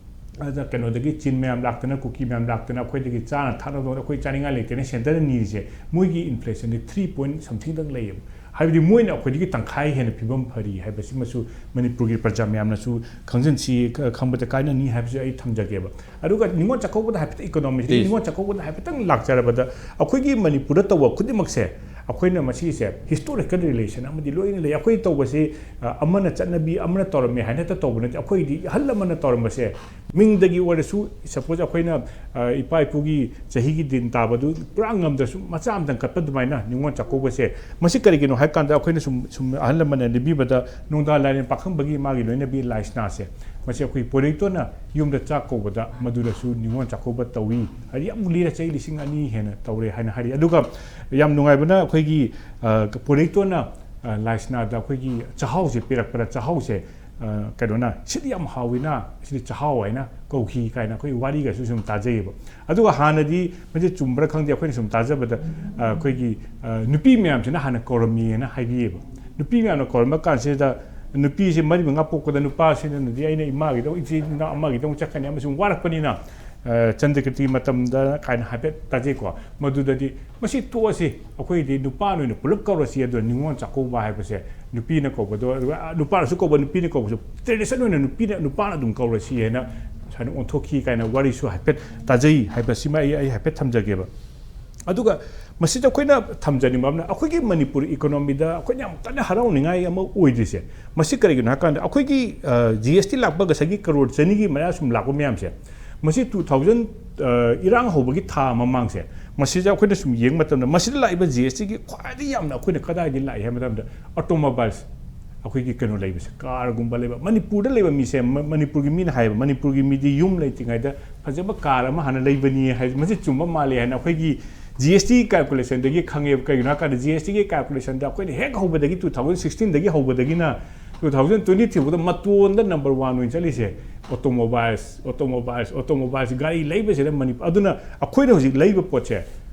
ꯑꯗ ꯀꯩꯅꯣꯗꯒꯤ ꯆꯤꯟ ꯃꯌꯥꯝ ꯂꯥꯛꯇꯅ, ꯀꯨꯀꯤ ꯃꯌꯥꯝ ꯂꯥꯛꯇꯅ ꯑꯩꯈꯣꯏꯗꯒꯤ ꯆꯥꯅ ꯊꯛꯅꯕꯗꯣ ꯑꯩꯈꯣꯏ ꯆꯥꯅꯤꯡꯉꯥꯏ ꯂꯩꯇꯦꯅ ꯁꯦꯟꯇꯔꯅ ꯅꯤꯔꯤꯁꯦ, ꯃꯣꯏꯒꯤ ꯏꯟꯐ꯭ꯂꯦꯁꯟꯗꯤ three point something ꯗꯪ ꯂꯩꯌꯦꯕ꯫ ꯍꯥꯏꯕꯗꯤ ꯃꯣꯏꯅ ꯑꯩꯈꯣꯏꯗꯒꯤ ꯇꯪꯈꯥꯏ ꯍꯦꯟꯅ ꯐꯤꯕꯝ ꯐꯔꯤ ꯍꯥꯏꯕꯁꯤꯃꯁꯨ ꯃꯅꯤꯄꯨꯔꯒꯤ ꯄ꯭ꯔꯖꯥ ꯃꯌꯥꯝꯅꯁꯨ ꯈꯪꯖꯤꯟꯁꯤ, ꯈ-, ꯈꯪꯕꯗ ꯀꯥꯏꯅꯅꯤ ꯍꯥꯏꯕꯁꯨ ꯑꯩ ꯊꯝꯖꯒꯦꯕ꯫ ꯑꯗꯨꯒ ꯅꯤꯉꯣꯜ ꯆꯥꯛꯀꯧꯕꯗ ꯍꯥꯏꯐꯦꯠꯇꯪ, ꯏꯀꯣꯅꯣꯃꯤꯁꯤ please꯫ ꯅꯤꯉꯣꯜ ꯆꯥꯛꯀꯧꯕꯗ ꯍꯥꯏꯐꯦꯠꯇꯪ ꯂꯥꯛꯆꯔꯕꯗ, ꯑꯩꯈꯣꯏꯒꯤ ꯃꯅꯤꯄꯨꯔꯗ ꯇꯧꯕ ꯈꯨꯗꯤꯡꯃꯛꯁꯦ ꯑꯩꯈꯣꯏꯅ ꯃꯁꯤꯁꯦ historical relation ꯑꯃꯗꯤ ꯂꯣꯏꯅ ꯂꯩ꯫ ꯑꯩꯈꯣꯏ ꯇꯧꯕꯁꯤ, ꯑ, ꯑꯃꯅ ꯆꯠꯅꯕꯤ, ꯑꯃꯅ ꯇꯧꯔꯝꯃꯦ ꯍꯥꯏꯅ ꯍꯦꯛꯇ ꯇꯧꯕ ꯅꯠꯇꯦ꯫ ꯑꯩꯈꯣꯏꯒꯤꯗꯤ ꯑꯍꯜ ꯂꯃꯟꯅ ꯇꯧꯔꯝꯕꯁꯦ, ꯃꯤꯡꯗꯒꯤ ꯑꯣꯏꯔꯁꯨ, suppose ꯑꯩꯈꯣꯏꯅ, ꯑ, ꯏꯄꯥ ꯏꯄꯨꯒꯤ ꯆꯍꯤꯒꯤ ꯗꯤꯟ ꯇꯥꯕꯗꯨ ꯄꯨꯔꯥ ꯉꯝꯗ꯭ꯔꯁꯨ ꯃꯆꯥ ꯑꯃꯇꯪ ꯀꯠꯄ ꯑꯗꯨꯃꯥꯏꯅ ꯅꯤꯉꯣꯜ ꯆꯥꯛꯀꯧꯕꯁꯦ, ꯃꯁꯤ ꯀꯔꯤꯒꯤꯅꯣ ꯍꯥꯏ ꯀꯥꯟꯗ, ꯑꯩꯈꯣꯏꯅ ꯁꯨꯝ, ꯁꯨꯝ ꯑꯍꯜ ꯂꯃꯟꯅ ꯂꯤꯕꯤꯕꯗ, ꯅꯣꯡꯗꯥ ꯂꯥꯏꯔꯦꯟ ꯄꯥꯈꯪꯕꯒꯤ ꯃꯥꯒꯤ ꯂꯣꯏꯅꯕꯤ ꯂꯥꯏꯁꯅꯥꯁꯦ, ꯃꯁꯤ ꯑꯩꯈꯣꯏ ꯄꯣꯏꯔꯩꯇꯣꯟꯅ ꯌꯨꯝꯗ ꯆꯥꯛ ꯀꯧꯕꯗ ꯃꯗꯨꯗꯁꯨ ꯅꯤꯉꯣꯜ ꯆꯥꯛꯀꯧꯕ ꯇꯧꯏ꯫ ꯍꯥꯏꯗꯤ ꯌꯥꯝ ꯂꯤꯔꯦ, ꯆꯍꯤ ꯂꯤꯁꯤꯡ ꯑꯅꯤ ꯍꯦꯟꯅ ꯇꯧꯔꯦ ꯍꯥꯏꯅ ꯍꯥꯏꯔꯤ꯫ ꯑꯗꯨꯒ ꯌꯥꯝ ꯅꯨꯡꯉꯥꯏꯕꯅ ꯑꯩꯈꯣꯏꯒꯤ, ꯑ, ꯄꯣꯏꯔꯩꯇꯣꯟꯅ, ꯑ, ꯂꯥꯏꯁꯅꯥꯗ ꯑꯩꯈꯣꯏꯒꯤ ꯆꯥꯛꯍꯥꯎꯁꯦ ꯄꯤꯔꯛꯄꯗ, ꯆꯥꯛꯍꯥꯎꯁꯦ, ꯑ, ꯀꯩꯅꯣꯅ, "ꯁꯤꯗꯤ ꯌꯥꯝ ꯍꯥꯎꯋꯤꯅ, ꯁꯤꯗꯤ ꯆꯥꯛꯍꯥꯎ" ꯍꯥꯏꯅ ꯀꯧꯈꯤ ꯀꯥꯏꯅ ꯑꯩꯈꯣꯏ ꯋꯥꯔꯤꯒꯁꯨ ꯁꯨꯝ ꯇꯥꯖꯩꯌꯦꯕ꯫ ꯑꯗꯨꯒ ꯍꯥꯟꯅꯗꯤ ꯃꯁꯤ ꯆꯨꯝꯕ꯭ꯔꯥ ꯈꯪꯗꯦ, ꯑꯩꯈꯣꯏꯅ ꯁꯨꯝ ꯇꯥꯖꯕꯗ, ꯑ, ꯑꯩꯈꯣꯏꯒꯤ, ꯑ, ꯅꯨꯄꯤ ꯃꯌꯥꯝꯁꯤꯅ ꯍꯥꯟꯅ ꯀꯧꯔꯝꯃꯤꯅ ꯍꯥꯏꯕꯤꯌꯦꯕ꯫ ꯅꯨꯄꯤ ꯃꯌꯥꯝꯅ ꯀꯧꯔꯝꯕ ꯀꯥꯟꯁꯤꯗ ꯅꯨꯄꯤꯁꯦ ꯃꯔꯤ ꯃꯉꯥ ꯄꯣꯛꯄꯗ ꯅꯨꯄꯥꯁꯤꯅꯗꯤ "ꯑꯩꯅ ꯏꯃꯥꯒꯤꯗꯃꯛ, ꯏꯆꯤꯟ ꯏꯅꯥꯎ ꯑꯃꯒꯤꯗꯃꯛ ꯆꯠꯀꯅꯤ" ꯑꯃꯁꯨꯡ ꯋꯥꯔꯛꯄꯅꯤꯅ, ꯑ, ꯆꯟꯗ꯭ꯔꯀꯤꯔꯇꯤ ꯃꯇꯝꯗ ꯀꯥꯏꯅ ꯍꯥꯏꯐꯦꯠ ꯇꯥꯖꯩꯀꯣ꯫ ꯃꯗꯨꯗꯗꯤ "ꯃꯁꯤ ꯇꯣꯛꯑꯁꯤ, ꯑꯩꯈꯣꯏꯗꯤ ꯅꯨꯄꯥꯅ ꯑꯣꯏꯅ ꯄꯨꯂꯞ ꯀꯧꯔꯁꯤ, ꯑꯗꯨꯅ ꯅꯤꯉꯣꯜ ꯆꯥꯛꯀꯧꯕ ꯍꯥꯏꯕꯁꯦ ꯅꯨꯄꯤꯅ ꯀꯧꯕꯗꯣ, ꯑꯗꯨꯒ, ꯑ, ꯅꯨꯄꯥꯅꯁꯨ ꯀꯧꯕ, ꯅꯨꯄꯤꯅ ꯀꯧꯕꯁꯨ tradition ꯑꯣꯏꯅ ꯅꯨꯄꯤꯅ, ꯅꯨꯄꯥꯅ ꯑꯗꯨꯝ ꯀꯧꯔꯁꯤ" ꯍꯥꯏꯅ ꯁꯨꯃꯥꯏꯅ ꯑꯣꯟꯊꯣꯛꯈꯤ ꯀꯥꯏꯅ ꯋꯥꯔꯤꯁꯨ ꯍꯥꯏꯐꯦꯠ ꯇꯥꯖꯩ ꯍꯥꯏꯕꯁꯤꯃ ꯑꯩ, ꯑꯩ ꯍꯥꯏꯐꯦꯠ ꯊꯝꯖꯒꯦꯕ꯫ ꯑꯗꯨꯒ ꯃꯁꯤꯗ ꯑꯩꯈꯣꯏꯅ ꯊꯝꯖꯅꯤꯡꯕ ꯑꯃꯅ, ꯑꯩꯈꯣꯏꯒꯤ ꯃꯅꯤꯄꯨꯔ economyꯗ ꯑꯩꯈꯣꯏꯅ ꯌꯥꯝ ꯀꯟꯅ ꯍꯔꯥꯎꯅꯤꯡꯉꯥꯏ ꯑꯃ ꯑꯣꯏꯗ꯭ꯔꯤꯁꯦ, ꯃꯁꯤ ꯀꯔꯤꯒꯤꯅꯣ ꯍꯥꯏ ꯀꯥꯟꯗ, ꯑꯩꯈꯣꯏꯒꯤ, ꯑ, GST ꯂꯥꯛꯄ ꯉꯁꯥꯏꯒꯤ ꯀꯔꯣꯔ ꯆꯅꯤꯒꯤ ꯃꯌꯥ ꯁꯨꯝ ꯂꯥꯛꯄ ꯃꯌꯥꯝꯁꯦ, ꯃꯁꯤ two thousand, ꯑ, ꯏꯔꯥꯡ ꯍꯧꯕꯒꯤ ꯊꯥ ꯃꯃꯥꯡꯁꯦ, ꯃꯁꯤꯗ ꯑꯩꯈꯣꯏꯅ ꯁꯨꯝ ꯌꯦꯡꯕ ꯃꯇꯝꯗ, ꯃꯁꯤꯗ ꯂꯥꯛꯏꯕ GSTꯒꯤ ꯈ꯭ꯋꯥꯏꯗꯒꯤ ꯌꯥꯝꯅ ꯑꯩꯈꯣꯏꯅ ꯀꯗꯥꯏꯗꯒꯤ ꯂꯥꯛꯏ ꯍꯥꯏꯕ ꯃꯇꯝꯗ, automobiles, ꯑꯩꯈꯣꯏꯒꯤ ꯀꯩꯅꯣ ꯂꯩꯕꯁꯦ, carꯒꯨꯝꯕ ꯂꯩꯕ, ꯃꯅꯤꯄꯨꯔꯗ ꯂꯩꯕ ꯃꯤꯁꯦ, ꯃ-, ꯃꯅꯤꯄꯨꯔꯒꯤ ꯃꯤꯅ ꯍꯥꯏꯌꯦꯕ, ꯃꯅꯤꯄꯨꯔꯒꯤ ꯃꯤꯗꯤ ꯌꯨꯝ ꯂꯩꯇ꯭ꯔꯤꯉꯩꯗ ꯐꯖꯕ car ꯑꯃ ꯍꯥꯟꯅ ꯂꯩꯕꯅꯤ ꯍꯥꯏ, ꯃꯁꯤ ꯆꯨꯝꯕ ꯃꯥꯜꯂꯤ ꯍꯥꯏꯅ ꯑꯩꯈꯣꯏꯒꯤ GST calculationꯗꯒꯤ ꯈꯪꯉꯦꯕ꯫ ꯀꯩꯒꯤꯅꯣ ꯍꯥꯏ ꯀꯥꯟꯗ, GSTꯒꯤ calculationꯗ ꯑꯩꯈꯣꯏꯅ ꯍꯦꯛ ꯍꯧꯕꯗꯒꯤ, two thousand sixteenꯗꯒꯤ ꯍꯧꯕꯗꯒꯤꯅ two thousand twenty-three ꯐꯥꯎꯗ ꯃꯇꯣꯟꯗ number one ꯑꯣꯏꯅ ꯆꯠꯂꯤꯁꯦ automobiles, automobiles, automobiles, ꯒꯥꯔꯤ ꯂꯩꯕꯁꯤꯗ ꯃꯅꯤꯄꯨꯔ꯫ ꯑꯗꯨꯅ ꯑꯩꯈꯣꯏꯅ ꯍꯧꯖꯤꯛ ꯂꯩꯕ ꯄꯣꯠꯁꯦ,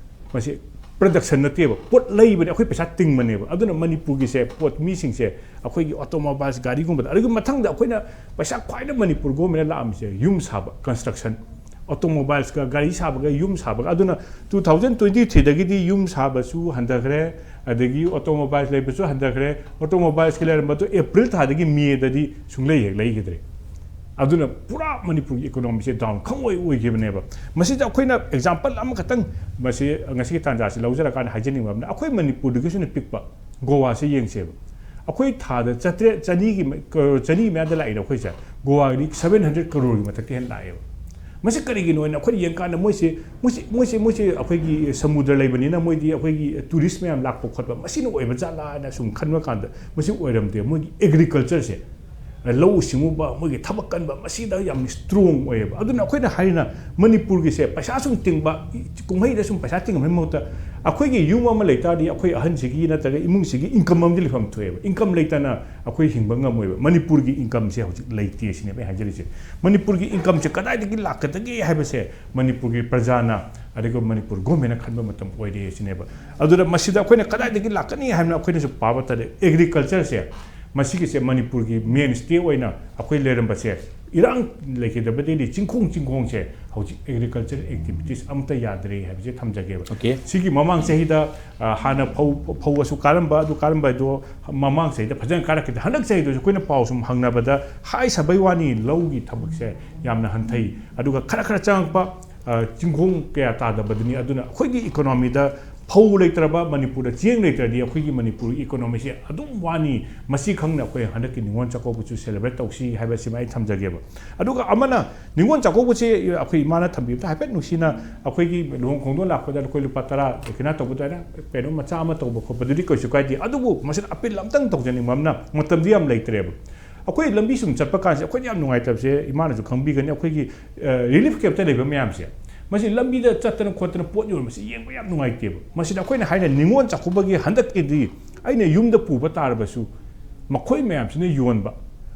ꯃꯁꯤ production ꯅꯠꯇꯦꯕ, ꯄꯣꯠ ꯂꯩꯕꯅꯦ, ꯑꯩꯈꯣꯏ ꯄꯩꯁꯥ ꯇꯤꯡꯕꯅꯦꯕ꯫ ꯑꯗꯨꯅ ꯃꯅꯤꯄꯨꯔꯒꯤꯁꯦ, ꯄꯣꯠ, ꯃꯤꯁꯤꯡꯁꯦ ꯑꯩꯈꯣꯏꯒꯤ automobiles, ꯒꯥꯔꯤꯒꯨꯝꯕꯗ, ꯑꯗꯨꯒꯤ ꯃꯊꯪꯗ ꯑꯩꯈꯣꯏꯅ ꯄꯩꯁꯥ ꯈ꯭ꯋꯥꯏꯗꯩ ꯃꯅꯤꯄꯨꯔ governmentꯅ ꯂꯥꯛꯑꯝꯃꯤꯁꯦ ꯌꯨꯝ ꯁꯥꯕ, construction, automobilesꯀ, ꯒꯥꯔꯤ ꯁꯥꯕꯒ, ꯌꯨꯝ ꯁꯥꯕꯒ꯫ ꯑꯗꯨꯅ two thousand twenty-threeꯗꯒꯤꯗꯤ ꯌꯨꯝ ꯁꯥꯕꯁꯨ ꯍꯟꯊꯈ꯭ꯔꯦ, ꯑꯗꯒꯤ automobiles ꯂꯩꯕꯁꯨ ꯍꯟꯊꯈ꯭ꯔꯦ꯫ Automobilesꯀꯤ ꯂꯩꯔꯝꯕꯗꯣ April ꯊꯥꯗꯒꯤ Mayꯗꯗꯤ ꯁꯨꯡꯂꯩ ꯍꯦꯛ ꯂꯩꯈꯤꯗ꯭ꯔꯦ꯫ ꯑꯗꯨꯅ ꯄꯨꯔꯥ ꯃꯅꯤꯄꯨꯔꯒꯤ economyꯁꯦ down ꯈꯪꯑꯣꯏ ꯑꯣꯏꯈꯤꯕꯅꯦꯕ꯫ ꯃꯁꯤꯗ ꯑꯩꯈꯣꯏꯅ example ꯑꯃꯈꯛꯇꯪ, ꯃꯁꯤ ꯉꯁꯤꯒꯤ ꯇꯥꯟꯖꯥꯁꯤ ꯂꯧꯖꯔꯀꯥꯟꯗ ꯍꯥꯏꯖꯅꯤꯡꯕ ꯑꯃꯅ, ꯑꯩꯈꯣꯏ ꯃꯅꯤꯄꯨꯔꯗꯒꯤꯁꯨ ꯍꯦꯟꯅ ꯄꯤꯛꯄ ꯒꯣꯋꯥꯁꯦ ꯌꯦꯡꯁꯦꯕ꯫ ꯑꯩꯈꯣꯏ ꯊꯥꯗ ꯆꯥꯇ꯭ꯔꯦꯠ, ꯆꯅꯤꯒꯤ ꯃ-, ꯀꯔꯣꯔ ꯆꯅꯤ ꯃꯌꯥꯗ ꯂꯥꯛꯏꯅ ꯑꯩꯈꯣꯏꯁꯦ, ꯒꯣꯋꯥꯒꯤꯗꯤ seven hundred crore ꯃꯊꯛꯇ ꯍꯦꯟꯅ ꯂꯥꯛꯑꯦꯕ꯫ ꯃꯁꯤ ꯀꯔꯤꯒꯤꯅꯣ ꯍꯥꯏꯅ ꯑꯩꯈꯣꯏꯅ ꯌꯦꯡꯀꯥꯟꯗ, ꯃꯣꯏꯁꯦ, ꯃꯣꯏꯁꯦ, ꯃꯣꯏꯁꯦ, ꯃꯣꯏꯁꯦ ꯑꯩꯈꯣꯏꯒꯤ ꯁꯃꯨꯗ꯭ꯔ ꯂꯩꯕꯅꯤꯅ, ꯃꯣꯏꯗꯤ ꯑꯩꯈꯣꯏꯒꯤ tourist ꯃꯌꯥꯝ ꯂꯥꯛꯄ ꯈꯣꯠꯄ, ꯃꯁꯤꯅ ꯑꯣꯏꯕ ꯖꯥꯠꯂꯥ ꯍꯥꯏꯅ ꯁꯨꯝ ꯈꯟꯕ ꯀꯥꯟꯗ, ꯃꯁꯤ ꯑꯣꯏꯔꯝꯗꯦ꯫ ꯃꯣꯏꯒꯤ agricultureꯁꯦ, ꯂꯧꯎ ꯁꯤꯡꯎꯕ, ꯃꯣꯏꯒꯤ ꯊꯕꯛ ꯀꯟꯕ, ꯃꯁꯤꯗ ꯌꯥꯝꯅ ꯏꯁꯇ꯭ꯔꯣꯡ ꯑꯣꯏꯌꯦꯕ꯫ ꯑꯗꯨꯅ ꯑꯩꯈꯣꯏꯅ ꯍꯥꯏꯔꯤꯅ ꯃꯅꯤꯄꯨꯔꯒꯤꯁꯦ ꯄꯩꯁꯥ ꯁꯨꯝ ꯇꯤꯡꯕ, ꯀꯨꯝꯍꯩꯗ ꯁꯨꯝ ꯄꯩꯁꯥ ꯇꯤꯡꯕꯒꯤ ꯃꯍꯨꯠꯇ ꯑꯩꯈꯣꯏꯒꯤ ꯌꯨꯝ ꯑꯃ ꯂꯩ ꯇꯥꯔꯗꯤ ꯑꯩꯈꯣꯏ ꯑꯍꯟꯁꯤꯒꯤ ꯅꯠꯇ꯭ꯔꯒ ꯏꯃꯨꯡꯁꯤꯒꯤ ꯏꯟꯀꯝ ꯑꯃꯗꯤ ꯂꯩꯐꯝ ꯊꯣꯛꯑꯦꯕ꯫ ꯏꯟꯀꯝ ꯂꯩꯇꯅ ꯑꯩꯈꯣꯏ ꯍꯤꯡꯕ ꯉꯝꯃꯣꯏꯕ꯫ ꯃꯅꯤꯄꯨꯔꯒꯤ ꯏꯟꯀꯝꯁꯦ ꯍꯧꯖꯤꯛ ꯂꯩꯇꯦ ꯁꯤꯅꯦꯕ ꯑꯩ ꯍꯥꯏꯖꯔꯤꯁꯦ꯫ ꯃꯅꯤꯄꯨꯔꯒꯤ ꯏꯟꯀꯝꯁꯦ ꯀꯗꯥꯏꯗꯒꯤ ꯂꯥꯛꯀꯗꯒꯦ ꯍꯥꯏꯕꯁꯦ ꯃꯅꯤꯄꯨꯔꯒꯤ ꯄ꯭ꯔꯖꯥꯅ, ꯑꯗꯨꯒ ꯃꯅꯤꯄꯨꯔ ꯒꯣꯔꯃꯦꯟꯅ ꯈꯟꯕ ꯃꯇꯝ ꯑꯣꯏꯔꯦ ꯁꯤꯅꯦꯕ꯫ ꯑꯗꯨꯗ ꯃꯁꯤꯗ ꯑꯩꯈꯣꯏꯅ ꯀꯗꯥꯏꯗꯒꯤ ꯂꯥꯛꯀꯅꯤ ꯍꯥꯏꯕꯅ ꯑꯩꯈꯣꯏꯅꯁꯨ ꯄꯥꯕ ꯇꯥꯔꯦ꯫ ꯑꯦꯒ꯭ꯔꯤꯀꯜꯆꯔꯁꯦ, ꯃꯁꯤꯒꯤꯁꯦ ꯃꯅꯤꯄꯨꯔꯒꯤ ꯃꯦꯟ ꯁ꯭ꯇꯦ ꯑꯣꯏꯅ ꯑꯩꯈꯣꯏ ꯂꯩꯔꯝꯕꯁꯦ, ꯏꯔꯥꯡ ꯂꯩꯈꯤꯗꯕꯗꯒꯤꯗꯤ ꯆꯤꯡꯈꯣꯡ ꯆꯤꯡꯈꯣꯡꯁꯦ ꯍꯧꯖꯤꯛ ꯑꯦꯒ꯭ꯔꯤꯀꯜꯆꯔ ꯑꯦꯛꯇꯤꯚꯤꯇꯤꯁ ꯑꯝꯇ ꯌꯥꯗ꯭ꯔꯦ ꯍꯥꯏꯕꯁꯦ ꯊꯝꯖꯒꯦꯕ꯫ Okay. ꯁꯤꯒꯤ ꯃꯃꯥꯡ ꯆꯍꯤꯗ, ꯑ, ꯍꯥꯟꯅ ꯐꯧ, ꯐꯧ ꯑꯁꯨꯛ ꯀꯥꯔꯝꯕ, ꯑꯗꯨ ꯀꯥꯔꯝꯕ ꯍꯥꯏꯗꯣ ꯃꯃꯥꯡ ꯆꯍꯤꯗ ꯐꯖꯅ ꯀꯥꯔꯛꯈꯤꯗꯦ꯫ ꯍꯟꯗꯛ ꯆꯍꯤꯗꯁꯨ ꯑꯩꯈꯣꯏꯅ ꯄꯥꯎ ꯁꯨꯝ ꯍꯪꯅꯕꯗ ꯍꯥꯏ ꯁꯥꯕꯩ ꯋꯥꯅꯤ, ꯂꯧꯒꯤ ꯊꯕꯛꯁꯦ ꯌꯥꯝꯅ ꯍꯟꯊꯩ꯫ ꯑꯗꯨꯒ ꯈꯔ ꯈꯔ ꯆꯪꯉꯛꯄ, ꯑ, ꯆꯤꯡꯈꯣꯡ ꯀꯌꯥ ꯇꯥꯗꯕꯗꯨꯅꯤ꯫ ꯑꯗꯨꯅ ꯑꯩꯈꯣꯏꯒꯤ ꯏꯀꯣꯅꯣꯃꯤꯗ ꯐꯧ ꯂꯩꯇ꯭ꯔꯕ, ꯃꯅꯤꯄꯨꯔꯗ ꯆꯦꯡ ꯂꯩꯇ꯭ꯔꯗꯤ ꯑꯩꯈꯣꯏꯒꯤ ꯃꯅꯤꯄꯨꯔꯒꯤ ꯏꯀꯣꯅꯣꯃꯤꯁꯦ ꯑꯗꯨꯝ ꯋꯥꯅꯤ꯫ ꯃꯁꯤ ꯈꯪꯅ ꯑꯩꯈꯣꯏ ꯍꯟꯗꯛꯀꯤ ꯅꯤꯉꯣꯜ ꯆꯥꯛꯀꯧꯕꯁꯨ ꯁꯦꯂꯦꯕ꯭ꯔꯦꯠ ꯇꯧꯁꯤ ꯍꯥꯏꯕꯁꯤꯃ ꯑꯩ ꯊꯝꯖꯒꯦꯕ꯫ ꯑꯗꯨꯒ ꯑꯃꯅ, ꯅꯤꯉꯣꯜ ꯆꯥꯛꯀꯧꯕꯁꯦ ꯑꯩꯈꯣꯏ ꯏꯃꯥꯅ ꯊꯝꯕꯤꯕꯗ ꯍꯥꯏꯐꯦꯠ ꯅꯨꯡꯁꯤꯅ, ꯑꯩꯈꯣꯏꯒꯤ ꯂꯨꯍꯣꯡ ꯈꯣꯡꯗꯣꯡ ꯂꯥꯛꯄꯗ ꯑꯩꯈꯣꯏ ꯂꯨꯄꯥ ꯇꯔꯥ ꯗꯈꯤꯅꯥ ꯇꯧꯕꯗ ꯑꯩꯅ ꯀꯩꯅꯣ ꯃꯆꯥ ꯑꯃ ꯇꯧꯕ ꯈꯣꯠꯄꯗꯨꯗꯤ ꯀꯩꯁꯨ ꯀꯥꯏꯗꯦ꯫ ꯑꯗꯨꯕꯨ ꯃꯁꯤꯗ ꯑꯄꯤꯜ ꯑꯝꯇꯪ ꯇꯧꯖꯅꯤꯡꯕ ꯑꯃꯅ, ꯃꯇꯝꯗꯤ ꯌꯥꯝ ꯂꯩꯇ꯭ꯔꯦꯕ꯫ ꯑꯩꯈꯣꯏ ꯂꯝꯕꯤ ꯁꯨꯝ ꯆꯠꯄ ꯀꯥꯟꯁꯦ ꯑꯩꯈꯣꯏꯅ ꯌꯥꯝ ꯅꯨꯡꯉꯥꯏꯇꯕꯁꯦ, ꯏꯃꯥꯅꯁꯨ ꯈꯪꯕꯤꯒꯅꯤ, ꯑꯩꯈꯣꯏꯒꯤ, ꯑ, ꯔꯤꯂꯤꯐ ꯀꯦꯝꯞꯇ ꯂꯩꯕ ꯃꯌꯥꯝꯁꯦ, ꯃꯁꯤ ꯂꯝꯕꯤꯗ ꯆꯠꯇꯅ ꯈꯣꯠꯇꯅ ꯄꯣꯠ ꯌꯣꯟꯕꯁꯤ ꯌꯦꯡꯕ ꯌꯥꯝ ꯅꯨꯡꯉꯥꯏꯇꯦꯕ꯫ ꯃꯁꯤꯗ ꯑꯩꯈꯣꯏꯅ ꯍꯥꯏꯅ ꯅꯤꯉꯣꯜ ꯆꯥꯛꯀꯧꯕꯒꯤ ꯍꯟꯗꯛꯀꯤꯗꯤ ꯑꯩꯅ ꯌꯨꯝꯗ ꯄꯨꯕ ꯇꯥꯔꯕꯁꯨ, ꯃꯈꯣꯏ ꯃꯌꯥꯝꯁꯤꯅ ꯌꯣꯟꯕ,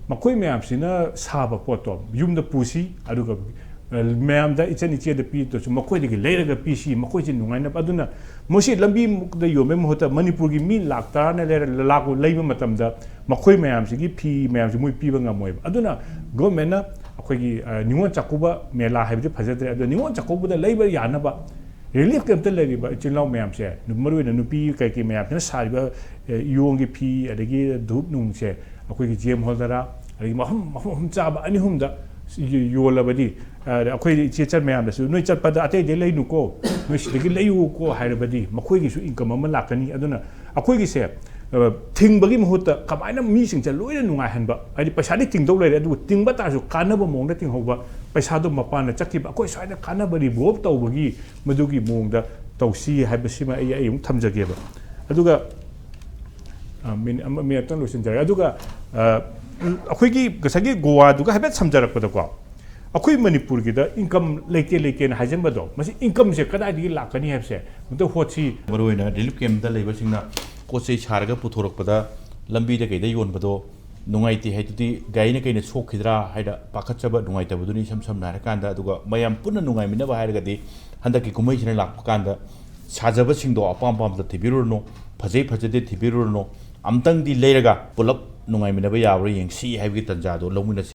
ꯃꯈꯣꯏ ꯃꯌꯥꯝꯁꯤꯅ ꯁꯥꯕ ꯄꯣꯠꯇꯣ ꯌꯨꯝꯗ ꯄꯨꯁꯤ, ꯑꯗꯨꯒ, ꯑ, ꯃꯌꯥꯝꯗ, ꯏꯆꯟ ꯏꯆꯦꯗ ꯄꯤꯗ꯭ꯔꯁꯨ ꯃꯈꯣꯏꯗꯒꯤ ꯂꯩꯔꯒ ꯄꯤꯁꯤ, ꯃꯈꯣꯏꯁꯦ ꯅꯨꯡꯉꯥꯏꯅꯕ꯫ ꯑꯗꯨꯅ ꯃꯣꯏꯁꯤ ꯂꯝꯕꯤꯗ ꯌꯣꯟꯕꯩ ꯃꯍꯨꯠꯇ ꯃꯅꯤꯄꯨꯔꯒꯤ ꯃꯤ ꯂꯥꯛ ꯇꯔꯥꯅ ꯂꯩꯔ, ꯂꯥꯛ ꯂꯩꯕ ꯃꯇꯝꯗ ꯃꯈꯣꯏ ꯃꯌꯥꯝꯁꯤꯒꯤ ꯐꯤ ꯃꯌꯥꯝꯁꯤ ꯃꯣꯏ ꯄꯤꯕ ꯉꯝꯃꯣꯏꯕ꯫ ꯑꯗꯨꯅ ꯒꯣꯔꯃꯦꯟꯅ ꯑꯩꯈꯣꯏꯒꯤ, ꯑ, ꯅꯤꯉꯣꯜ ꯆꯥꯛꯀꯧꯕ ꯃꯦꯂꯥ ꯍꯥꯏꯕꯗꯤ ꯐꯖꯗ꯭ꯔꯦ, ꯑꯗꯣ ꯅꯤꯉꯣꯜ ꯆꯥꯛꯀꯧꯕꯗ ꯂꯩꯕ ꯌꯥꯅꯕ ꯔꯤꯂꯤꯐ ꯀꯦꯝꯞꯇ ꯂꯩꯔꯤꯕ ꯏꯆꯤꯜ ꯏꯅꯥꯎ ꯃꯌꯥꯝꯁꯦ, ꯃꯔꯨꯑꯣꯏꯅ ꯅꯨꯄꯤ ꯀꯩꯀꯩ ꯃꯌꯥꯝꯁꯤꯅ ꯁꯥꯔꯤꯕ, ꯑ, ꯏꯌꯣꯡꯒꯤ ꯐꯤ, ꯑꯗꯒꯤ ꯙꯨꯞ ꯅꯨꯡꯁꯦ ꯑꯩꯈꯣꯏꯒꯤ ꯖꯤ ꯑꯦꯝ ꯍꯣꯜꯗꯔ, ꯑꯗꯒꯤ ꯃꯐꯝ, ꯃꯐꯝ, ꯃꯐꯝ ꯆꯥꯕ ꯑꯅꯤ ꯑꯍꯨꯝꯗ ꯌꯣꯜꯂꯕꯗꯤ, ꯑ, ꯑꯩꯈꯣꯏ ꯏꯆꯦ ꯆꯟ ꯃꯌꯥꯝꯗꯁꯨ, "ꯅꯣꯏ ꯆꯠꯄꯗ ꯑꯇꯩꯗꯩ ꯂꯩꯅꯨꯀꯣ, ꯅꯣꯏ ꯁꯤꯗꯒꯤ ꯂꯩꯌꯨꯀꯣ" ꯍꯥꯏꯔꯕꯗꯤ ꯃꯈꯣꯏꯒꯤꯁꯨ ꯏꯟꯀꯝ ꯑꯃ ꯂꯥꯛꯀꯅꯤ꯫ ꯑꯗꯨꯅ ꯑꯩꯈꯣꯏꯒꯤꯁꯦ, ꯑ, ꯊꯤꯡꯕꯒꯤ ꯃꯍꯨꯠꯇ ꯀꯃꯥꯏꯅ ꯃꯤꯁꯤꯡꯁꯦ ꯂꯣꯏꯅ ꯅꯨꯡꯉꯥꯏꯍꯟꯕ, ꯍꯥꯏꯗꯤ ꯄꯩꯁꯥꯗꯤ ꯇꯤꯡꯗꯧ ꯂꯩꯔꯦ, ꯑꯗꯨꯕꯨ ꯇꯤꯡꯕ ꯇꯥꯔꯁꯨ ꯀꯥꯟꯅꯕ ꯃꯑꯣꯡꯗ ꯇꯤꯡꯍꯧꯕ, ꯄꯩꯁꯥꯗꯣ ꯃꯄꯥꯟꯗ ꯆꯠꯈꯤꯕ, ꯑꯩꯈꯣꯏ ꯁ꯭ꯋꯥꯏꯗ ꯀꯥꯟꯅꯕ ꯔꯤꯚꯣꯜꯕ ꯇꯧꯕꯒꯤ ꯃꯗꯨꯒꯤ ꯃꯑꯣꯡꯗ ꯇꯧꯁꯤ ꯍꯥꯏꯕꯁꯤꯃ ꯑꯩ, ꯑꯩ ꯑꯃꯨꯛ ꯊꯝꯖꯒꯦꯕ꯫ ꯑꯗꯨꯒ, ꯑ, ꯃꯤꯅꯤꯠ ꯑꯃ, ꯃꯤꯅꯤꯠ ꯑꯃꯇꯪ ꯂꯣꯏꯁꯤꯟꯖꯔꯒꯦ꯫ ꯑꯗꯨꯒ, ꯑ, ꯑꯩꯈꯣꯏꯒꯤ ꯉꯁꯥꯏꯒꯤ ꯒꯣꯋꯥꯗꯨꯒ ꯍꯥꯏꯐꯦꯠ ꯁꯝꯖꯔꯛꯄꯗꯀꯣ, ꯑꯩꯈꯣꯏ ꯃꯅꯤꯄꯨꯔꯒꯤꯗ ꯏꯟꯀꯝ ꯂꯩꯇꯦ ꯂꯩꯇꯦꯅ ꯍꯥꯏꯖꯟꯕꯗꯣ, ꯃꯁꯤ ꯏꯟꯀꯝꯁꯦ ꯀꯗꯥꯏꯗꯒꯤ ꯂꯥꯛꯀꯅꯤ ꯍꯥꯏꯕꯁꯦ ꯑꯝꯇ ꯍꯣꯠꯁꯤ꯫ ꯃꯔꯨꯑꯣꯏꯅ ꯔꯤꯂꯤꯐ ꯀꯦꯝꯞꯇ ꯂꯩꯕꯁꯤꯡꯅ ꯄꯣꯠ ꯆꯩ ꯁꯥꯔꯒ ꯄꯨꯊꯣꯔꯛꯄꯗ ꯂꯝꯕꯤꯗ ꯀꯩꯗ ꯌꯣꯟꯕꯗꯣ ꯅꯨꯡꯉꯥꯏꯇꯦ ꯍꯥꯏꯗꯨꯗꯤ, ꯒꯥꯔꯤꯅ ꯀꯩꯅ ꯁꯣꯛꯈꯤꯗ꯭ꯔꯥ ꯍꯥꯏꯅ ꯄꯥꯈꯠꯆꯕ, ꯅꯨꯡꯉꯥꯏꯇꯕꯗꯨꯅꯤ ꯏꯁꯝ ꯁꯝꯅ ꯍꯥꯏꯔꯀꯥꯟꯗ꯫ ꯑꯗꯨꯒ ꯃꯌꯥꯝ ꯄꯨꯟꯅ ꯅꯨꯡꯉꯥꯏꯃꯤꯟꯅꯕ ꯍꯥꯏꯔꯒꯗꯤ, ꯍꯟꯗꯛꯀꯤ ꯀꯨꯝꯍꯩꯁꯤꯅ ꯂꯥꯛꯄ ꯀꯥꯟꯗ ꯁꯥꯖꯕꯁꯤꯡꯗꯣ ꯑꯄꯥꯝ ꯑꯄꯥꯝꯕꯗ ꯊꯤꯕꯤꯔꯨꯔꯅꯨ, ꯐꯖꯩ ꯐꯖꯗꯦ ꯊꯤꯕꯤꯔꯨꯔꯅꯨ, ꯑꯝꯇꯪꯗꯤ ꯂꯩꯔꯒ ꯄꯨꯂꯞ ꯅꯨꯡꯉꯥꯏꯃꯤꯟꯅꯕ ꯌꯥꯕ꯭ꯔꯥ ꯌꯦꯡꯁꯤ ꯍꯥꯏꯕꯒꯤ ꯇꯥꯟꯖꯥꯗꯣ ꯂꯧꯃꯤꯟꯅꯁꯤ꯫